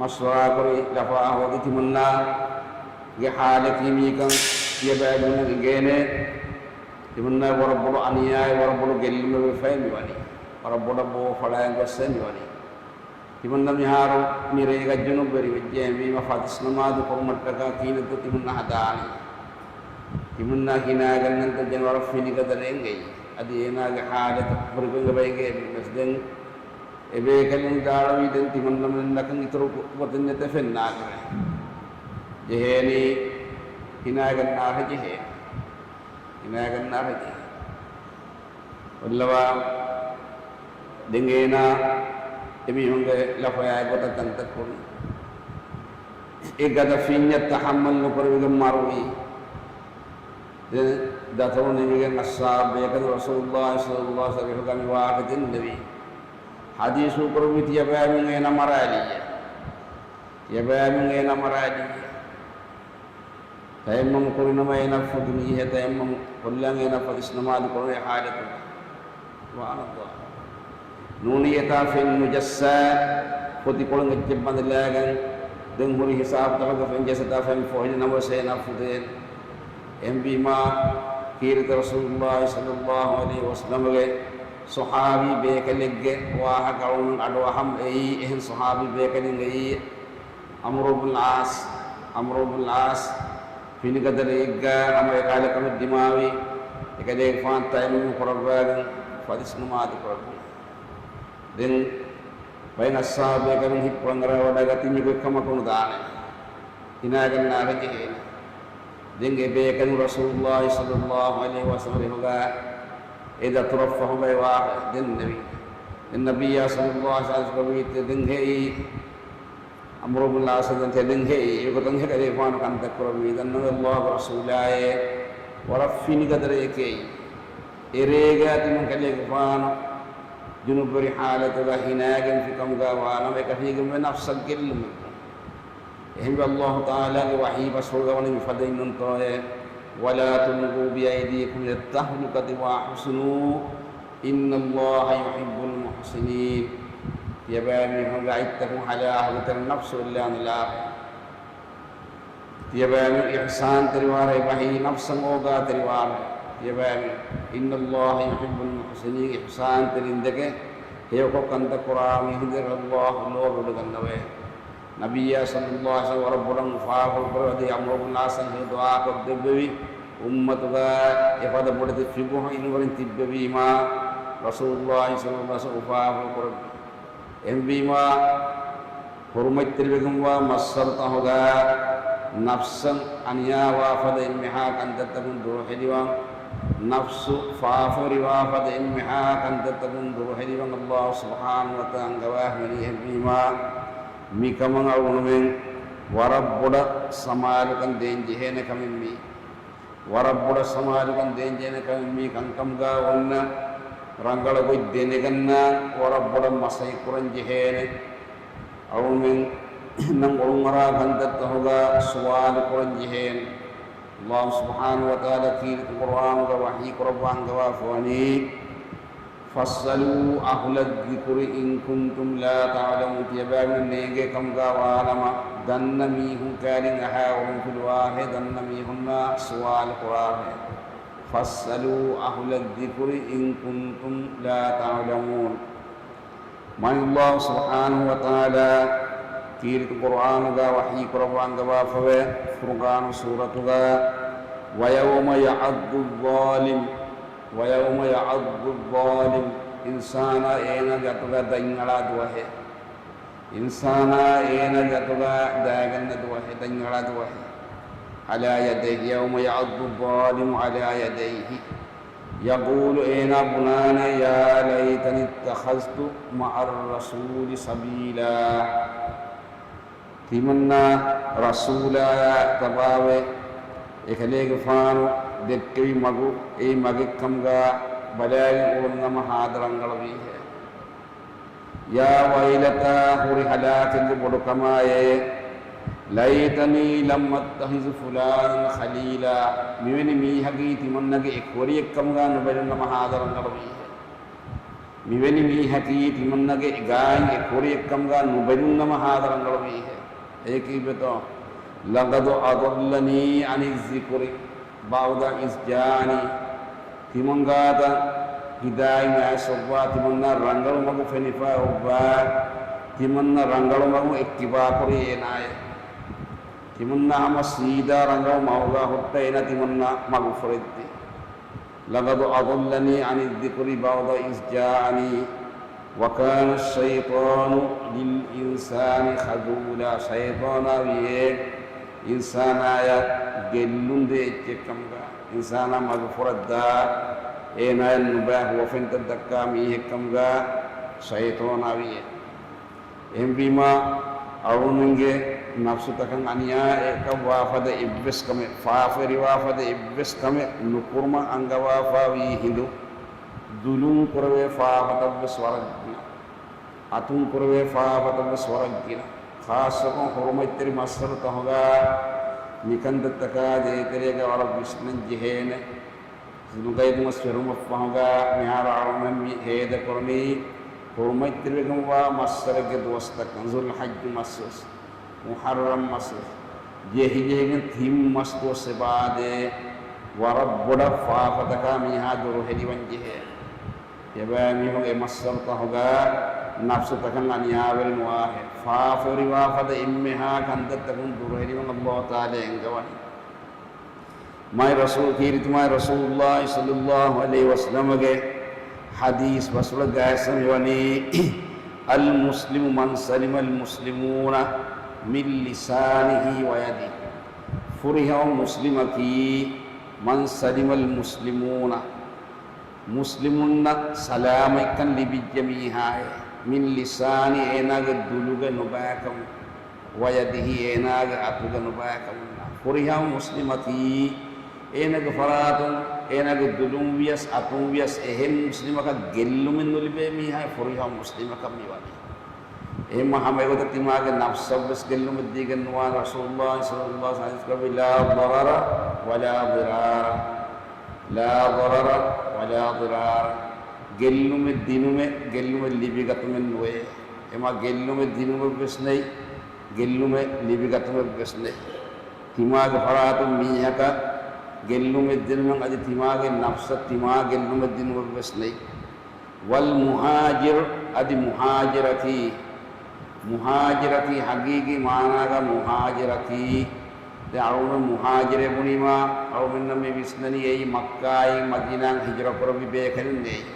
މަޝްވަރާކުރި ލަފާ ހޯދި ތިމަންނާގެ ޙާލަކީ މީކަން ތިޔަބައިމީހުންނަށް އެނގޭނެ. ތިމަންނާ ވަރަށް ބޮޑު އަނިޔާއެއް، ވަރަށް ބޮޑު ގެއްލުމެއް ވެފައި މިވަނީ. ވަރަށް ބޮޑަށް ބޯ ފަޅާގެން ގޮސްފައި މިވަނީ. ތިމަންނަ މިހާރު މި ރޭގަ ޖުނުބްވެރިވެއްޖެ އެހެންވީމަ ފަތިސް ނަމާދު ކޮށްމަށްޓަކާ ކީއްތަ ތިމަންނަ ހަދާނީ؟ ތިމަންނަ ހިނާގަންނަންތަ ޖެނެވަރަށް ފިނިގަދަ ރެއެއްގައި؟ އަދި އޭނާގެ ޙާލަތު ހުރިކޮށް އެބައިގެ ވެސް ދެން އެބޭކަލުން ވިދާޅުވީ ދެން ތިމަންނަމެންނަކަށް އިތުރު ގޮތެއް ނެތެ ފެންނާކަމެއް. ޖެހޭނީ ހިނާގަންނާށޭ ޖެހޭ. ހިނާގަންނާށޭ ޖެހޭ. އޮއްލަވާ ދެން އޭނާ އެމީހުންގެ ލަފަޔާ ގޮތަށް ކަންތައް ކުރި. އެ ގަދަ ފިންޏަށް ތަޙައްމަލް ނުކުރެވިގެން މަރުވީ. ދެން ދަތުރު ނިމިގެން އަޞްޙާބު ބޭކަލުން ރަސޫލުﷲ ޞައްލަﷲ ޢަލައިހި ވަސައްލަމަށް ވާހަކަ ދެންނެވި. ޙަދީޘް ކުރެއްވި ތިޔަބައިމީހުން އޭނާ މަރާލިއްޔޭ. ތިޔަބައިމީހުން އޭނާ މަރާލިއްޔޭ. ތަޔައްމަމު ކުރިނަމަ އޭނާ ފުދި މީހެއް ތަޔައްމަމު ކޮށްލަން އޭނާ ފަތިސް ނަމާދު ކުރުމުގެ ޙާލަތު. ސުބްޙާނަﷲ. ނޫނީ އެތާ ފެން ނުޖައްސާ ފޮތިކޮޅުން އެއްޗެއް ބަނދެލާގެން ދެން ހުރި ހިސާބުތަކުގެ ފެން ޖައްސާ ފެން ފޮހެނި ނަމަވެސް އޭނާ ފުދޭނެ. އެހެންވީމާ ކީރިތި ރަސޫލުﷲ ޞައްލަﷲ ޢަލައިހި ވަސައްލަމަގެ ޞަޙާބީ ބޭކަލެއްގެ ވާހަކަ އަޅުގަނޑު އަޑުއަހަން އެއީ، އެހެން ޞަޙާބީ ބޭކަލެއް އެއީ، ޢަމްރު ބުން ޢާޞް، ޢަމްރު ބުން ޢާޞް ފިނިގަދަ ރެއެއްގަ ހަމަ އެކާލަ ކަމެއް ދިމާވި، އެކަލޭގެފާނު ތަޔައްމަމު ކުރައްވާގެން ފަތިސް ނަމާދު ކުރައްވި. ދެން ބައެއް އަޞްޙާބު ބޭކަލުން ހިތްޕުޅަށް އަރާވަޑައިގަތީ މި ގޮތް ކަމަކު ނުދާނެ. ހިނާގަންނާށޭ ޖެހޭނެ. ދެން އެ ބޭކަލުން ރަސޫލުﷲ ޞައްލަﷲ ޢަލައިހި ވަސައްލަމަ ރިހުގަ އެ ދަތުރަށް ފަހުގައި ވާހަކަ ދެންނެވި. ދެން ނަބިއްޔާ ޞައްލަﷲ ޢަލައިހި ވަސައްލަމަ ވީތީ ދެން ހެއީ ޢަމްރު ބުން ޢާޞް ދެން ތެދެން ހެއީ. އެގޮތަށް ހެކަލޭފާނު ކަންތައް ކުރައްވީ. ދަންނަވަ ﷲގެ ރަސޫލާއޭ، ވަރަށް ފިނިގަދަ ރެއެކޭ. އެރޭގަ ތިމަން ކަލޭގެފާނު ޖުނުބްވެރި ޙާލަތުގަ ހިނާގެންފި ކަމުގަ ވާނަމަ އެކަށީގެންވެ ނަފްސަށް ގެއްލުމެއް. އެހެންވެ ﷲ ތަޢާލާގެ ވަޙީ ބަސްފުޅުގަ ވަނީ މިފަދައިން ނޫންތޯއޭ؟ ولا تلقوا بأيديكم إلى التهلكة وأحسنوا إن الله يحب المحسنين. ތިޔަބައިމީހުންގެ އަތްތަކުން ހަލާކުގެ ތެރެއަށް ނަފްސު އެއްލާނުލާ. ތިޔަބައިމީހުން އިޙްސާންތެރިވާނެ، ވަޙީ ނަފްސަށް އޯގާތެރިވާނެ. ތިޔަބައިމީހުން، إن الله يحب المحسنين، އިޙްސާންތެރިންދެކެ ހެޔޮކޮށް ކަންތައް ކުރާ މީހުންދެކެ ﷲ ލޯބިވެގަންނަވައޭ. ނަބިއްޔާ ޞައްލަﷲ ޢަލައިހި ވަސައްލަމަ ވަރަށް ބޮޑަށް އުފާވެރި ކުރެއްވި އަދި ޢަމްރު ބުން ޢާޞަށް ހެޔޮ ދުޢާކޮށްދެއްވެވި. އުއްމަތުގަ އެފަދަ ބޮޑެތި ފިޤުހު ޢިލްމުވެރިން ތިއްބެވީމާ، ރަސޫލުﷲ ޞައްލަﷲ ޢަލައިހި ވަސައްލަމަ އުފާވެރި ކުރެއްވި. އެހެންވީމާ، ޙުރުމަތްތެރިވެގެންވާ މައްސަރުތަހުގަ ނަފްސަށް އަނިޔާވާ ފަދަ އެންމެހާ ކަންތައްތަކުން ދުރުހެލިވަން، ނަފްސު ފާފަވެރިވާ ފަދަ އެންމެހާ ކަންތައްތަކުން ދުރުހެލިވަން ﷲ ސުބްޙާނަހޫ ވަތަޢާލާ އަންގަވާފައިވަނީ. އެހެންވީމާ، މިކަމަށް އަޅުގަނޑުމެން ވަރަށް ބޮޑަށް ސަމާލުކަން ދޭން ޖެހޭނެ ކަމެއް މީ. ވަރަށް ބޮޑަށް ސަމާލުކަން ދޭންޖެހޭނެ ކަމެއް މީ. ކަންކަމުގަ އޮންނަ ރަނގަޅު ގޮތް ދެނެގަންނާ ވަރަށް ބޮޑަށް މަސައްކަތް ކުރަން ޖެހޭނެ. އަޅުގަނޑުމެންނަށް އޮޅުންއަރާ ކަންތައްތަހުގަ ސުވާލު ކުރަން ޖެހޭނެ. ﷲ ސުބްޙާނަހޫ ވަތަޢާލާ ކީރިތި ޤުރްއާނުގަ ވަޙީ ކުރައްވާ އަންގަވާފައިވަނީ، فاسألوا أهل الذكر إن كنتم لا تعلمون. ތިޔަބައިމީހުން ނޭނގޭ ކަމުގަ ވާނަމަ، ދަންނަ މީހުން ކައިރިން އަހާ އުޅުންފިލުވާހޭ، ދަންނަ މީހުންނާ ސުވާލު ކުރާހޭ. فاسألوا أهل الذكر إن كنتم لا تعلمون. މާތް ﷲ ސުބްޙާނަހޫ ވަތަޢާލާ ކީރިތި ޤުރްއާނުގަ ވަޙީ ކުރައްވާ އަންގަވާފަވޭ، ފުރުޤާނު ސޫރަތުގަ، ويوم يعض الظالم، ويوم يعض الظالم، އިންސާނާ އޭނާގެ އަތުގަ ދަތްއަޅާ ދުވަހެއް. އިންސާނާ އޭނާގެ އަތުގަ ދާގަންނަ ދުވަހެއް، ދަތްއަޅާ ދުވަހެއް. على يديه، يوم يعض الظالم على يديه، يقول، އޭނާ ބުނާނެ، يا ليتني اتخذت مع الرسول سبيلا. ތިމަންނަ ރަސޫލާއާ ތަބާވެ، އެކަލޭގެފާނު ދެއްކެވި މަގު، އެއީ މަގެއްކަމުގަ ބަލާގެން އުޅުން ނަމަ ހާދަ ރަނގަޅުވީހޭ. يا ويلتى، ހުރި ހަލާކެއްގެ ބޮޑުކަމާއޭ. ليتني لم أتخذ فلانا خليلا، މިވެނި މީހަކީ ތިމަންނަގެ އެކުވެރިއެއްކަމުގަ ނުބެލުން ނަމަ ހާދަ ރަނގަޅުވީހޭ. މިވެނި މީހަކީ ތިމަންނަގެ ގާތް އެކުވެރިއެއްކަމުގަ ނުބެލުން ނަމަ ހާދަ ރަނގަޅުވީހޭ. އެއީ ކީއްވެތޯ؟ لقد أضلني عن الذكر بعد إذ جاءني. ތިމަން ގާތަށް ހިދާޔަތް އައިސް އޮއްވާ، ތިމަންނަ ރަނގަޅު މަގު ފެނިފަ އޮއްވާ، ތިމަންނަ ރަނގަޅު މަގު އެއްކިބާކުރީ އޭނާއޭ. ތިމަންނަ ހަމަ ސީދާ ރަނގަޅު މަގުގަ ހުއްޓަ އޭނާ ތިމަންނަ މަގު ފުރެއްދީ. لقد أضلني عن الذكر بعد إذ جاءني وكان الشيطان للإنسان خذولا. ޝައިޠާނާ ވިޔޭ އިންސާނާޔަށް ގެއްލުން ދޭ އެއްޗެއްކަމުގަ، އިންސާނާ މަގުފުރައްދާ، އޭނާޔަށް ނުބައި ހުވަފެންތައް ދައްކާ މީހެއްކަމުގަ ޝައިޠާނާ ވިޔޭ. އެހެންވީމާ، އަޅުގަނޑުމެންގެ ނަފްސުތަކަށް އަނިޔާއެއްކަށްވާ ފަދަ އެއްވެސް ކަމެއް، ފާފަވެރިވާ ފަދަ އެއްވެސް ކަމެއް ނުކުރުމަށް އަންގަވާފަވީ ހިނދު، ޒުލުމް ކުރެވޭ ފާފަތައްވެސް ވަރަށް ގިނަ. އަތުން ކުރެވޭ ފާފަތައްވެސް ވަރަށް ގިނަ. ޚާއްޞަކޮށް ޙުރުމަތްތެރި މައްސަރުތަކުގަ މިކަންތައްތަކާ ދޭތެރޭގަ ވަރަށް ވިސްނަން ޖެހޭނެ. ޒުލްޤައިދު މަސް ފެށުމަށްފަހުގަ މިހާރު އަޅުގަނޑުމެން މި ހޭދަކުރަނީ ޙުރުމަތްތެރިވެގެންވާ މައްސަރެއްގެ ދުވަސްތަކަށް، ޒުލްޙައްޖު މަސްވެސް، މުޙައްރަމް މަސްވެސް، ޖެހިޖެހިގެން ތިން މަސް ދުވަސް އެބާދޭ، ވަރަށް ބޮޑަށް ފާފަތަކާ މީހާ ދުރުހެލިވަން ޖެހޭ. އެބައިމީހުން އެ މައްސަރުތަކުގަ ނަފްސުތަކަށް އަނިޔާވެރި ނުވާހެ، ފާފަވެރިވާ ފަދަ އެންމެހާ ކަންތައްތަކުން ދުރުހެލިވަން ﷲ ތަޢާލާ އެންގަވަނީ. މާތް ރަސޫލް، ކީރިތި މާތް ރަސޫލުﷲ ޞައްލަﷲ ޢަލައިހި ވަސައްލަމަގެ ޙަދީޘް ބަސްފުޅަށް ގާތް މިވަނީ، المسلم من سلم المسلمون من لسانه ويده. ފުރިހަމަ މުސްލިމަކީ، من سلم المسلمون، މުސްލިމުންނަށް ސަލާމަތްކަން ލިބިއްޖެ މީހާއޭ، من لسانه، އޭނާގެ ދުލުގެ ނުބައިކަމުން، ويده، އޭނާގެ އަތުގެ ނުބައިކަމުންނާ. ފުރިހަމަ މުސްލިމަކީ، އޭނާގެ ފަރާތުން، އޭނާގެ ދުލުން ވިޔަސް، އަތުން ވިޔަސް، އެހެން މުސްލިމަކަށް ގެއްލުމެއް ނުލިބޭ މީހާ ފުރިހަމަ މުސްލިމަކަށް މިވަނީ. އެހެންމަ ހަމަ އެގޮތަށް ތިމާގެ ނަފްސަށްވެސް ގެއްލުމެއް ދީގެން ނުވާނެ. ރަސޫލުﷲ ޞައްލަﷲ ޢަލައިހި ވަސައްލަމަ ޙަދީޘް ކުރެއްވި، لا ضرر ولا ضرار، لا ضرر ولا ضرار. ގެއްލުމެއް ދިނުމެއް، ގެއްލުމެއް ލިބިގަތުމެއް ނުވޭ. އެމާ ގެއްލުމެއް ދިނުމެއްވެސް ނެތް، ގެއްލުމެއް ލިބިގަތުމެއްވެސް ނެތް. ތިމާގެ ފަރާތުން މީހަކަށް ގެއްލުމެއް ދިނުމެއް އަދި ތިމާގެ ނަފްސަށް ތިމާ ގެއްލުމެއް ދިނުމެއްވެސް ނެތް. والمهاجر، އަދި މުހާޖިރަކީ، މުހާޖިރަކީ ޙަޤީޤީ މާނާގަ މުހާޖިރަކީ، ދެން އަޅުގަނޑު މުހާޖިރޭ ބުނީމާ، އަޅުގަނޑުމެންނަށް މި ވިސްނަނީ އެއީ މައްކާއިން މަދީނާއަށް ހިޖުރަ ކުރެއްވި ބޭކަލެއް ނެތް.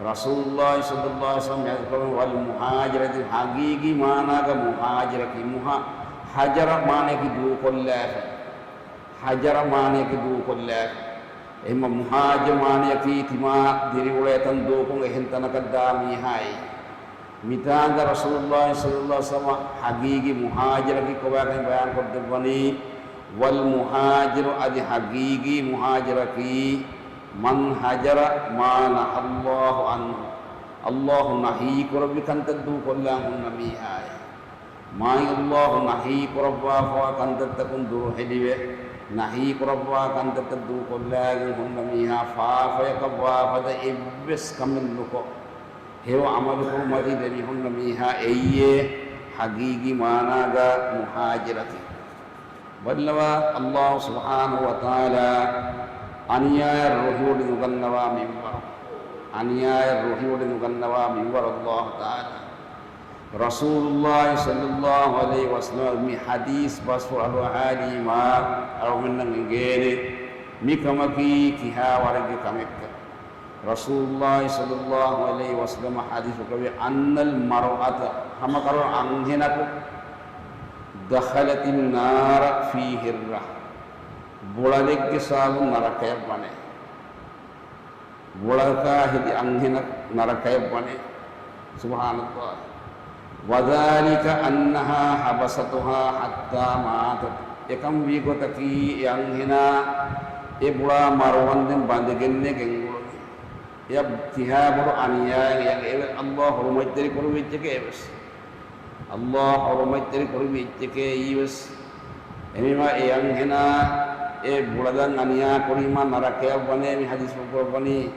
ރަސޫލުﷲ ޞައްލަﷲ ޢަލައިހި ވަސައްލަމަ ޙަދީޘް ކުރައްވަނީ، والمهاجر، އަދި ޙަޤީޤީ މާނާގަ މުހާޖިރަކީ، މުހާ-، ހަޖަރަ މާނަޔަކީ ދޫކޮށްލާފަ. ހަޖަރަ މާނަޔަކީ ދޫކޮށްލާފަ. އެހެންމަ މުހާޖިރު މާނަޔަކީ ތިމާ ދިރިއުޅޭ ތަން ދޫކޮށް އެހެން ތަނަކަށް ދާ މީހާއޭ. މިތާނގަ ރަސޫލުﷲ ޞައްލަﷲ ޢަލައިހި ވަސައްލަމަ ޙަޤީޤީ މުހާޖިރަކީ ކޮބާކަން ބަޔާން ކޮށްދެއްވަނީ، والمهاجر، އަދި ޙަޤީޤީ މުހާޖިރަކީ، من هجر ما نهى الله عنه، ﷲ ނަހީ ކުރެއްވި ކަންތައް ދޫކޮށްލާން ހުންނަ މީހާއޭ. މާތް ﷲ ނަހީ ކުރައްވާފަވާ ކަންތައްތަކުން ދުރުހެލިވެ، ނަހީ ކުރައްވާ ކަންތައްތައް ދޫކޮށްލާގެން ހުންނަ މީހާ ފާފަޔަކަށް ވާފަދަ އެއްވެސް ކަމެއް ނުކޮށް، ހެޔޮ ޢަމަލު ކުރުމަކީ ދެމިހުންނަ މީހާ އެއްޔޭ. ޙަޤީޤީ މާނާގަ މުހާޖަރަތި. ބައްލަވާ، ﷲ ސުބްޙާނަހޫ ވަތަޢާލާ އަނިޔާއަށް ރުހިވޮޑި ނުގަންނަވާ މިންވަރު، އަނިޔާއަށް ރުހިވޮޑި ނުގަންނަވާ މިންވަރު ﷲ ތަޢާލާ. ރަސޫލުﷲ ޞައްލަﷲ ޢަލައިހި ވަސައްލަމަ މި ޙަދީޘް ބަސްފުޅު އަޑުއަހާލީމާ، އަޅުމެންނަށް އެނގޭނެ މިކަމަކީ ކިހާ ވަރެއްގެ ކަމެއްކަން. ރަސޫލުﷲ ޞައްލަﷲ ޢަލައިހި ވަސައްލަމަ ޙަދީޘް ކުރެއްވި، أن المرأة، ހަމަކަށަވަރު އަންހެނަކު، دخلت النار في هرة، ބުޅަލެއްގެ ސަބަބުން ނަރަކަޔަށް ވަނޭ. ބުޅަލަކާ ހެދި އަންހެނަކު ނަރަކަޔަށް ވަނޭ. ސުބްޙާނަﷲ. وذلك أنها حبستها حتى ماتت. އެކަން ވީ ގޮތަކީ، އެ އަންހެނާ އެ ބުޅާ މަރުވަންދެން ބަނދެގެންނޭ ގެންގުޅުނީ. އެޔަށް ތިހާ ބޮޑު އަނިޔާއެއް އެޔަށް އެވެ، ﷲ ޙުރުމަތްތެރި ކުރެއްވި އެއްޗެކޭ އެވެސް. ﷲ ޙުރުމަތްތެރި ކުރެއްވި އެއްޗެކޭ އީވެސް. އެހެންވީމާ އެ އަންހެނާ އެ ބުޅަލަށް އަނިޔާ ކުރީމާ ނަރަކަޔަށް ވަނޭ މި ޙަދީޘްފުޅު ކުރައްވަނީ.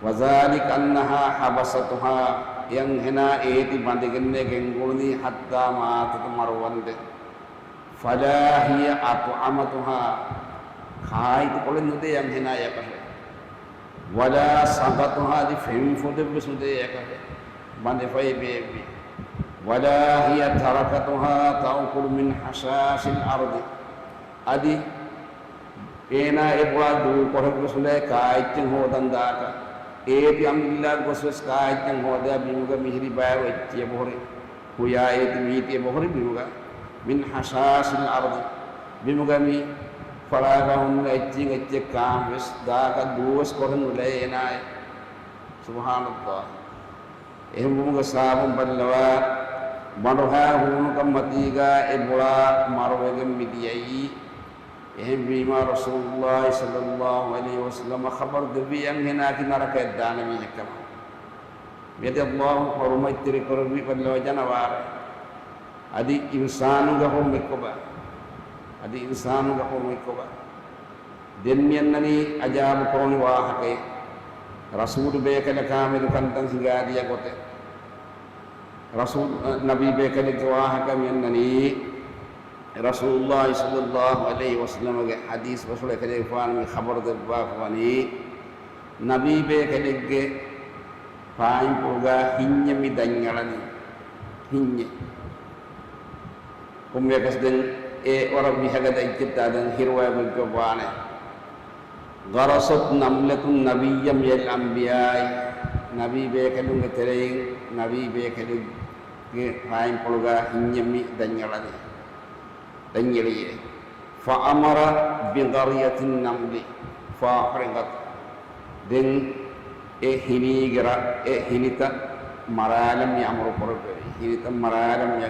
وذلك أنها حبستها، އެ އަންހެނާ އޭތި ބަނދެގެންނޭ ގެންގުޅުނީ، حتى ماتت، މަރުވަންދެން. فلا هي أطعمتها، ކާއެތިކޮޅެއް ނުދޭ އަންހެނާ އެއަކަށެއް. ولا سقتها، އަދި ފެންފޮދެއްވެސް ނުދޭ އެއަކަށެއް، ބަނދެފައި ބޭއްވި. ولا هي تركتها تأكل من حشاش الأرض، އަދި އޭނާ އެ ބުޅާ ދޫކޮށެއްވެސް ނުލާ ކާއެއްޗެއް ހޯދަން ދާކަށް. އޭތި އަމިއްލަ ގޮސްވެސް ކާއެއްޗެއް ހޯދާ ބިމުގަ މިހިރި ބައިވަރު އެއްޗިއަށް ބޮހޮރި. ހުޔާ އޭތި މީތި އެބަހުރި ބިމުގަ. من حشاش الأرض، ބިމުގަ މި ފަޅާގަ ހުންނަ އެއްޗިން އެއްޗެއް ކާން ވެސް ދާކަށް ދޫވެސް ކޮށެއް ނުލައި އޭނާއެއް. ސުބްޙާނަﷲ. އެހެންވުމުގެ ސަބަބުން ބައްލަވާ، ބަނޑުހާ ހޫނުކަން މަތީގަ އެ ބުޅާ މަރުވެގެން މިދިޔައީ. އެހެންވީމާ، ރަސޫލުﷲ ޞައްލަﷲ ޢަލައިހި ވަސައްލަމަ ޚަބަރު ދެއްވި އަންހެނާކީ ނަރަކަޔަށް ދާނެ މީހެއްކަމަށް. މިއަދި ﷲ ޙުރުމަތްތެރި ކުރެއްވި ބައްލަވާ ޖަނަވާރެއް. އަދި އިންސާނުގެ ޙުރުމަތްކޮބާ؟ އަދި އިންސާނުގެ ޙުރުމަތްކޮބާ؟ ދެން މިއަންނަނީ އަޖައިބު ކުރުނި ވާހަކައެއް. ރަސޫލު ބޭކަލަކާ މެދު ކަންތައް ހިނގާދިޔަ ގޮތެއް. ރަސޫލު، ނަބީ ބޭކަލެއްގެ ވާހަކަ މިއަންނަނީ. ރަސޫލުﷲ ޞައްލަﷲ ޢަލައިހި ވަސައްލަމަގެ ޙަދީޘް ބަސްފުޅު އެކަލޭގެފާނު މި ޚަބަރު ދެއްވާފަ ވަނީ، ނަބީ ބޭކަލެއްގެ ފާއިންޕުޅުގަ ހިންޏެއް މި ދަތްއަޅަނީ. ހިންޏެއް. ކޮންމެއަކަސް ދެން އެ ވަރަށް ވިހަގަދަ އެއްޗެއްތާ ދެން ހިރުވައި ގޮތްގޮތް ވާނެ. غرست نملة نبيا من الأنبياء، ނަބީ ބޭކަލުންގެ ތެރެއިން ނަބީ ބޭކަލެއްގެ ފާއިންޕުޅުގަ ހިންޏެއް މި ދަތްއަޅަނީ. ދަތްއެޅިއޭ. فأمر بغرية النمل فأحرقت. ދެން އެ ހިނީގެ ރަ-، އެ ހިނިތައް މަރާލަން މި އަމުރު ކުރެއްވެވި. ހިނިތައް މަރާލަން މި.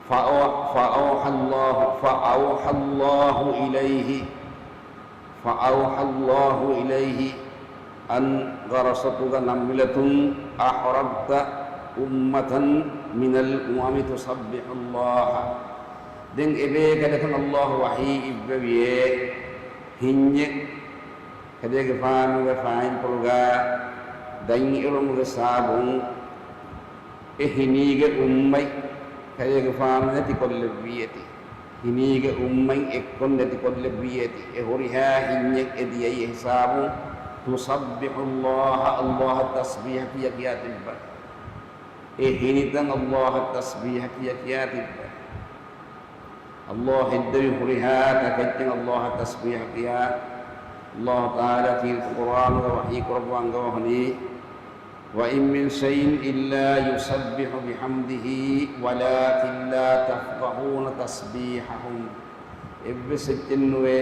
فأو-، فأوحى الله، فأوحى الله إليه، فأوحى الله إليه أن غرستك نملة أحرقت أمة من الأمم تسبح الله. ދެން އެބޭކަލަކަށް ﷲ ވަޙީ އިއްވެވިއޭ، ހިންޏެއް ކަލޭގެފާނުގެ ފާއިންޕުޅުގަ ދަތްއެޅުމުގެ ސަބަބުން އެ ހިނީގެ އުއްމަތް ކަލޭގެފާނު ނެތިކޮށްލެއްވީ އެތި. ހިނީގެ އުއްމަތް އެއްކޮށް ނެތިކޮށްލެއްވީ އެތި. އެ ހުރިހާ ހިންޏެއް އެ ދިޔައީ އެ ހިސާބުން تسبح الله، ﷲ އަށް ތަސްބީޙަ ކިޔަ ކިޔާ ތިއްބަ. އެ ހިނިތައް ﷲ އަށް ތަސްބީޙަ ކިޔަ ކިޔާ ތިއްބަ. ﷲ ހެއްދެވި ހުރިހާ ތަކެއްޗެއް ﷲ އަށް ތަސްބީޙަ ކިޔާ. ﷲ ތަޢާލާ ކީރިތި ޤުރްއާނުގަ ވަޙީ ކުރައްވާ އަންގަވަނީ، وإن من شيء إلا يسبح بحمده ولكن لا تفقهون تسبيحهم. އެއްވެސް އެއްޗެއް ނުވޭ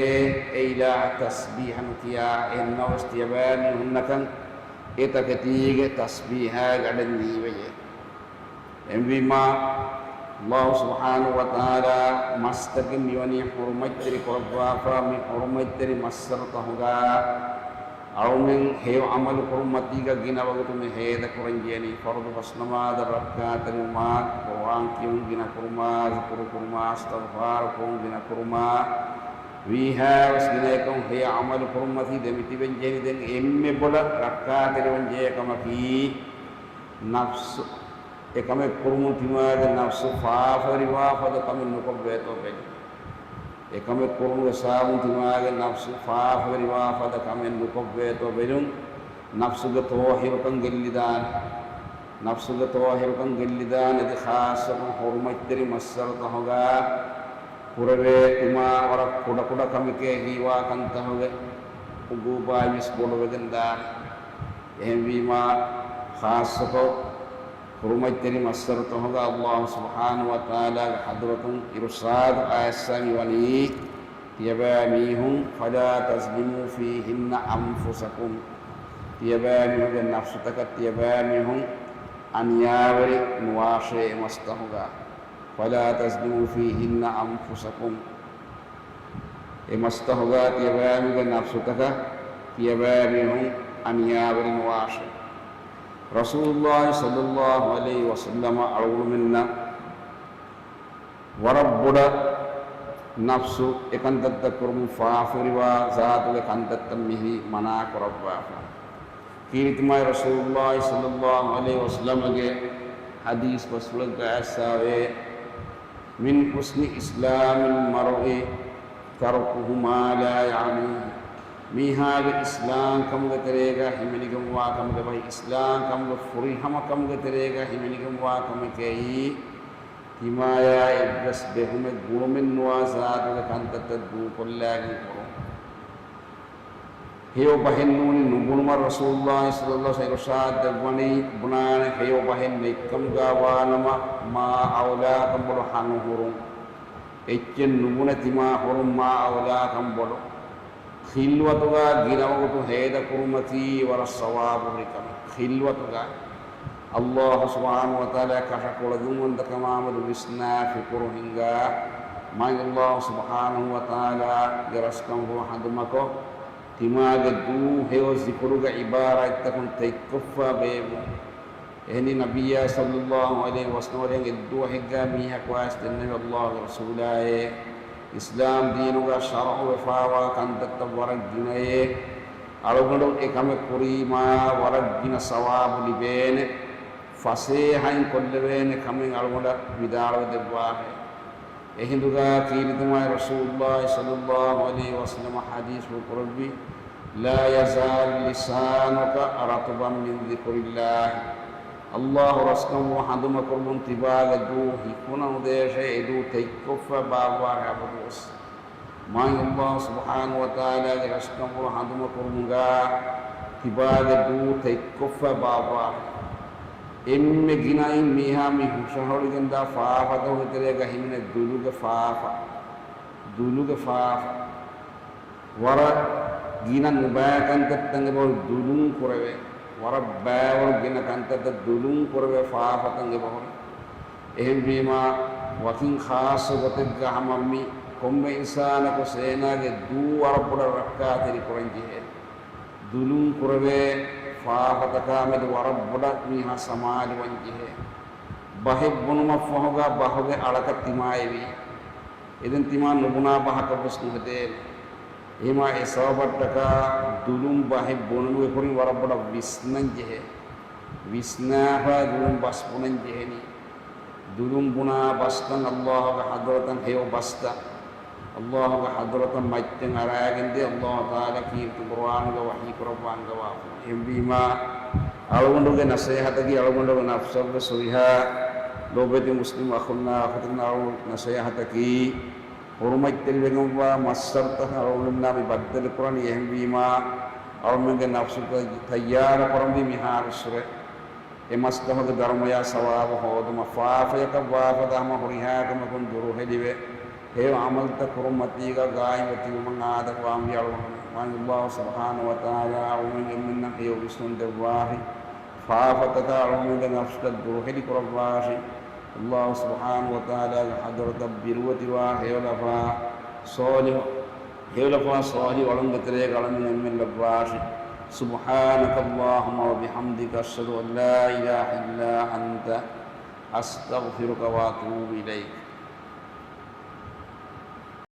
އެ އިލާހަށް ތަސްބީޙަ ނުކިޔާ. އެހެންނަމަވެސް ތިޔަބައިމީހުންނަކަށް އެ ތަކެތީގެ ތަސްބީޙާގެ އަޑެއް ނީވެޔޭ. އެހެންވީމާ، ﷲ ސުބްޙާނަހޫ ވަތަޢާލާ މަސްތަކެއް މިވަނީ ޙުރުމަތްތެރި ކުރައްވާފަ، މި ޙުރުމަތްތެރި މައްސަރުތަކުގަ އަޅުމެން ހެޔޮ ޢަމަލު ކުރުމަތީގަ ގިނަ ވަގުތު މި ހޭދަ ކުރަންޖެހެނީ. ފަރުޟު ފަސްނަމާދަށް ރައްކާތެރިވުމާ، ޤުރްއާން ކިޔުން ގިނަ ކުރުމާ، ޒިކުރު ކުރުމާ، އިސްތިޣްފާރު ކުރުން ގިނަ ކުރުމާ، ވީހާވެސް ގިނައަކަށް ހެޔޮ ޢަމަލު ކުރުމަތީ ދެމިތިބެންޖެހެނީ. ދެން އެންމެ ބޮޑަށް ރައްކާތެރިވަންޖެހޭ ކަމަކީ، ނަފްސު، އެކަމެއް ކުރުމުން ތިމާގެ ނަފްސު ފާފަވެރިވާ ފަދަ ކަމެއް ނުކޮށްވޭތޯ ބެލުން. އެކަމެއް ކުރުމުގެ ސަބަބުން ތިމާގެ ނަފްސު ފާފަވެރިވާ ފަދަ ކަމެއް ނުކޮށްވޭތޯ ބެލުން. ނަފްސުގެ ޠާހިރުކަން ގެއްލިދާނެ. ނަފްސުގެ ޠާހިރުކަން ގެއްލިދާނެ. އަދި ޚާއްޞަކޮށް ޙުރުމަތްތެރި މައްސަރުތަހުގަ ކުރެވޭ ތިމާ ވަރަށް ކުޑަކުޑަ ކަމެކޭ ހީވާ ކަންތަހުގެ ޢުޤޫބާތްވެސް ބޮޑުވެގެން ދާނެ. އެހެންވީމާ، ޚާއްޞަކޮށް ޙުރުމަތްތެރި މައްސަރުތަހުގަ ﷲ ސުބްޙާނަހޫ ވަތަޢާލާގެ ޙަޟްރަތުން އިރުޝާދު އައިސްފަ މިވަނީ، ތިޔަބައިމީހުން، فلا تظلموا فيهن أنفسكم، ތިޔަބައިމީހުންގެ ނަފްސުތަކަށް ތިޔަބައިމީހުން އަނިޔާވެރި ނުވާށޭ އެ މަސްތަހުގަ. فلا تظلموا فيهن أنفسكم. އެ މަސްތަހުގަ ތިޔަބައިމީހުންގެ ނަފްސުތަކަށް ތިޔަބައިމީހުން އަނިޔާވެރި ނުވާށޭ. ރަސޫލުﷲ ޞައްލަﷲ ޢަލައިހި ވަސައްލަމަ އަޅުގަނޑުމެންނަށް ވަރަށް ބޮޑަށް ނަފްސު އެކަންތައްތައް ކުރުމުން ފާފަވެރިވާ ޒާތުގެ ކަންތައްތައް މިހިރީ މަނާ ކުރައްވާފަ. ކީރިތި މާތް ރަސޫލުﷲ ޞައްލަﷲ ޢަލައިހި ވަސައްލަމަގެ ޙަދީޘް ބަސްފުޅެއްގަ އައިސްފަވޭ، من حسن إسلام المرء تركه ما لا يعنيه. މީހާގެ އިސްލާމްކަމުގެ ތެރޭގަ ހިމެނިގެންވާ ކަމުގެ ބަހެއް، އިސްލާމްކަމުގެ ފުރިހަމަކަމުގެ ތެރޭގަ ހިމެނިގެންވާ ކަމެކޭ، ތިމާޔާ އެއްވެސް ބެހުމެއް ގުޅުމެއްނުވާ ޒާތުގެ ކަންތައްތައް ދޫކޮށްލާގެން ކުރުން. ހެޔޮ ބަހެއް ނޫނީ ނުބުނުމަށް ރަސޫލުﷲ ޞައްލަﷲ ޢަލައިހި ވަސައްލަމަ އިރުޝާދު ދެއްވަނީ، ބުނާނެ ހެޔޮ ބަހެއް ނެތްކަމުގަ ވާނަމަ، މާ އައުލާކަން ބޮޑު ހަނުހުރުން. އެއްޗެއް ނުބުނެ ތިމާ ހުރުން މާ އައުލާކަން ބޮޑު. ޚިލްވަތުގަ ގިނަ ވަގުތު ހޭދަކުރުމަކީ ވަރަށް ސަވާބު ހުރި ކަމެއް. ޚިލްވަތުގަ ﷲ ސުބްޙާނަހޫ ވަތަޢާލާ ކަށަކޮޅެދުންވަންތަކަމާމެދު ވިސްނާ ފިކުރު ހިންގާ، މާތް ﷲ ސުބްޙާނަހޫ ވަތަޢާލާގެ ރަސްކަންފުޅު ހަނދުމަކޮށް، ތިމާގެ ދޫ ހެޔޮ ޒިކުރުގެ ޢިބާރާތްތަކުން ތެތްކޮށްފަ ބޭއްވުން. އެހެނީ ނަބިއްޔާ ޞައްލަﷲ ޢަލައިހި ވަސައްލަމަ އެއްދުވަހެއްގަ މީހަކު އައިސް ދެންނެވި، ﷲގެ ރަސޫލާއޭ، އިސްލާމް ދީނުގަ ޝަރުޢުވެފަވާ ކަންތައްތައް ވަރަށް ގިނައޭ. އަޅުގަނޑު އެކަމެއް ކުރީމާ ވަރަށް ގިނަ ސަވާބު ލިބޭނެ. ފަސޭހައިން ކޮށްލެވޭނެ ކަމެއް އަޅުގަނޑަށް ވިދާޅުވެ ދެއްވާށޭ. އެހިނދުގަ ކީރިތި މާތް ރަސޫލުﷲ ޞައްލަﷲ ޢަލައިހި ވަސައްލަމަ ޙަދީޘްފުޅު ކުރެއްވި، لا يزال لسانك رطبا من ذكر الله. ﷲ ރަސްކަންފުޅު ހަނދުމަކުރުމުން ތިބާގެ ދޫ ހިފުނަނުދޭށޭ، އެ ދޫ ތެތްކޮށްފަ ބާއްވާށޭ އަބަދުވެސް. މާތް ﷲ ސުބްޙާނަހޫ ވަތަޢާލާގެ ރަސްކަންފުޅު ހަނދުމަކުރުމުގަ ތިބާގެ ދޫ ތެތްކޮށްފަ ބާއްވާށޭ. އެންމެ ގިނައިން މީހާ މި ހުށަހޮޅިގެންދާ ފާފަތަކުގެ ތެރޭގަ ހިމެނޭ ދުލުގެ ފާފަ. ދުލުގެ ފާފަ. ވަރަށް ގިނަ ނުބައި ކަންތައްތައް އެބަހުރި ދުލުން ކުރެވޭ. ވަރަށް ބައިވަރު ގިނަ ކަންތައްތައް ދުލުން ކުރެވޭ ފާފަތައް އެބަހުރި. އެހެންވީމާ، ވަކިން ޚާއްޞަ ގޮތެއްގަ ހަމަ މި ކޮންމެ އިންސާނަކު އޭނާގެ ދޫ ވަރަށް ބޮޑަށް ރައްކާތެރި ކުރަން ޖެހޭ. ދުލުން ކުރެވޭ ފާފަތަކާމެދު ވަރަށް ބޮޑަށް މީހާ ސަމާލުވަން ޖެހޭ. ބަހެއް ބުނުމަށްފަހުގަ ބަހުގެ އަޅަކަށް ތިމާ އެވީ. އެދެން ތިމާ ނުބުނާ ބަހަކަށްވެސް ނުހެދޭނެ. އެހެމާ އެ ސަބަބަށްޓަކާ ދުލުން ބަހެއް ބުނުމުގެ ކުރިން ވަރަށް ބޮޑަށް ވިސްނަން ޖެހޭ. ވިސްނާފަ ދުލުން ބަސް ބުނަން ޖެހެނީ. ދުލުން ބުނާ ބަސްތައް ﷲގެ ޙަޟްރަތަށް ހެޔޮ ބަސްތައް. ﷲގެ ޙަޟްރަތަށް މައްޗަށް އަރާގެންދޭ ﷲ ތަޢާލާ ކީރިތި ޤުރުއާނުގަ ވަޙީ ކުރައްވާ އަންގަވާފަ. އެހެންވީމާ، އަޅުގަނޑުގެ ނަޞޭޙަތަކީ އަޅުގަނޑުގެ ނަފްސަށްވެސް ހުރިހާ ލޯބިވެތި މުސްލިމް އަޚުންނާ އަޚުތުންނަށް އަޅު ނަޞޭޙަތަކީ، ޙުރުމަތްތެރިވެގެންވާ މައްސަރުތަކަށް އަޅުގަނޑުމެންނާ މި ބައްދަލުކުރަނީ. އެހެންވީމާ، އަޅުމެންގެ ނަފްސުތައް ތައްޔާރު ކުރަންވީ މިހާރުއްސުރެ. އެ މަސްތަހުގެ ދަރުމަޔާ ސަވާބު ހޯދުމަށް ފާފަޔަކަށް ވާފަދަ ހަމަ ހުރިހާ ކަމަކުން ދުރުހެލިވެ، ހެޔޮ ޢަމަލުތައް ކުރުމަތީގަ ގާއިމްވެ ތިބުމަށް އާދަކުރާންވީ އަޅުގަނޑުމެން. މާތް ﷲ ސުބްޙާނަހޫ ވަތަޢާލާ އަޅުގަނޑުމެންނަށް ހެޔޮ ވިސްނުން ދެއްވާށި. ފާފަތަކާ އަޅުގަނޑުމެންގެ ނަފްސުތައް ދުރުހެލި ކުރައްވާށި. ﷲ ސުބްޙާނަހޫ ވަތަޢާލާގެ ޙަޟްރަތަށް ބިރުވެތިވާ ހެޔޮލަފާ ޞާލިޙު، ހެޔޮލަފާ ޞާލިޙު އަޅުންގެ ތެރޭގަ އަޅަމެން އެންމެން ލައްވާށި. سبحانك اللهم وبحمدك، أشهد أن لا إله إلا أنت، أستغفرك وأتوب إليك.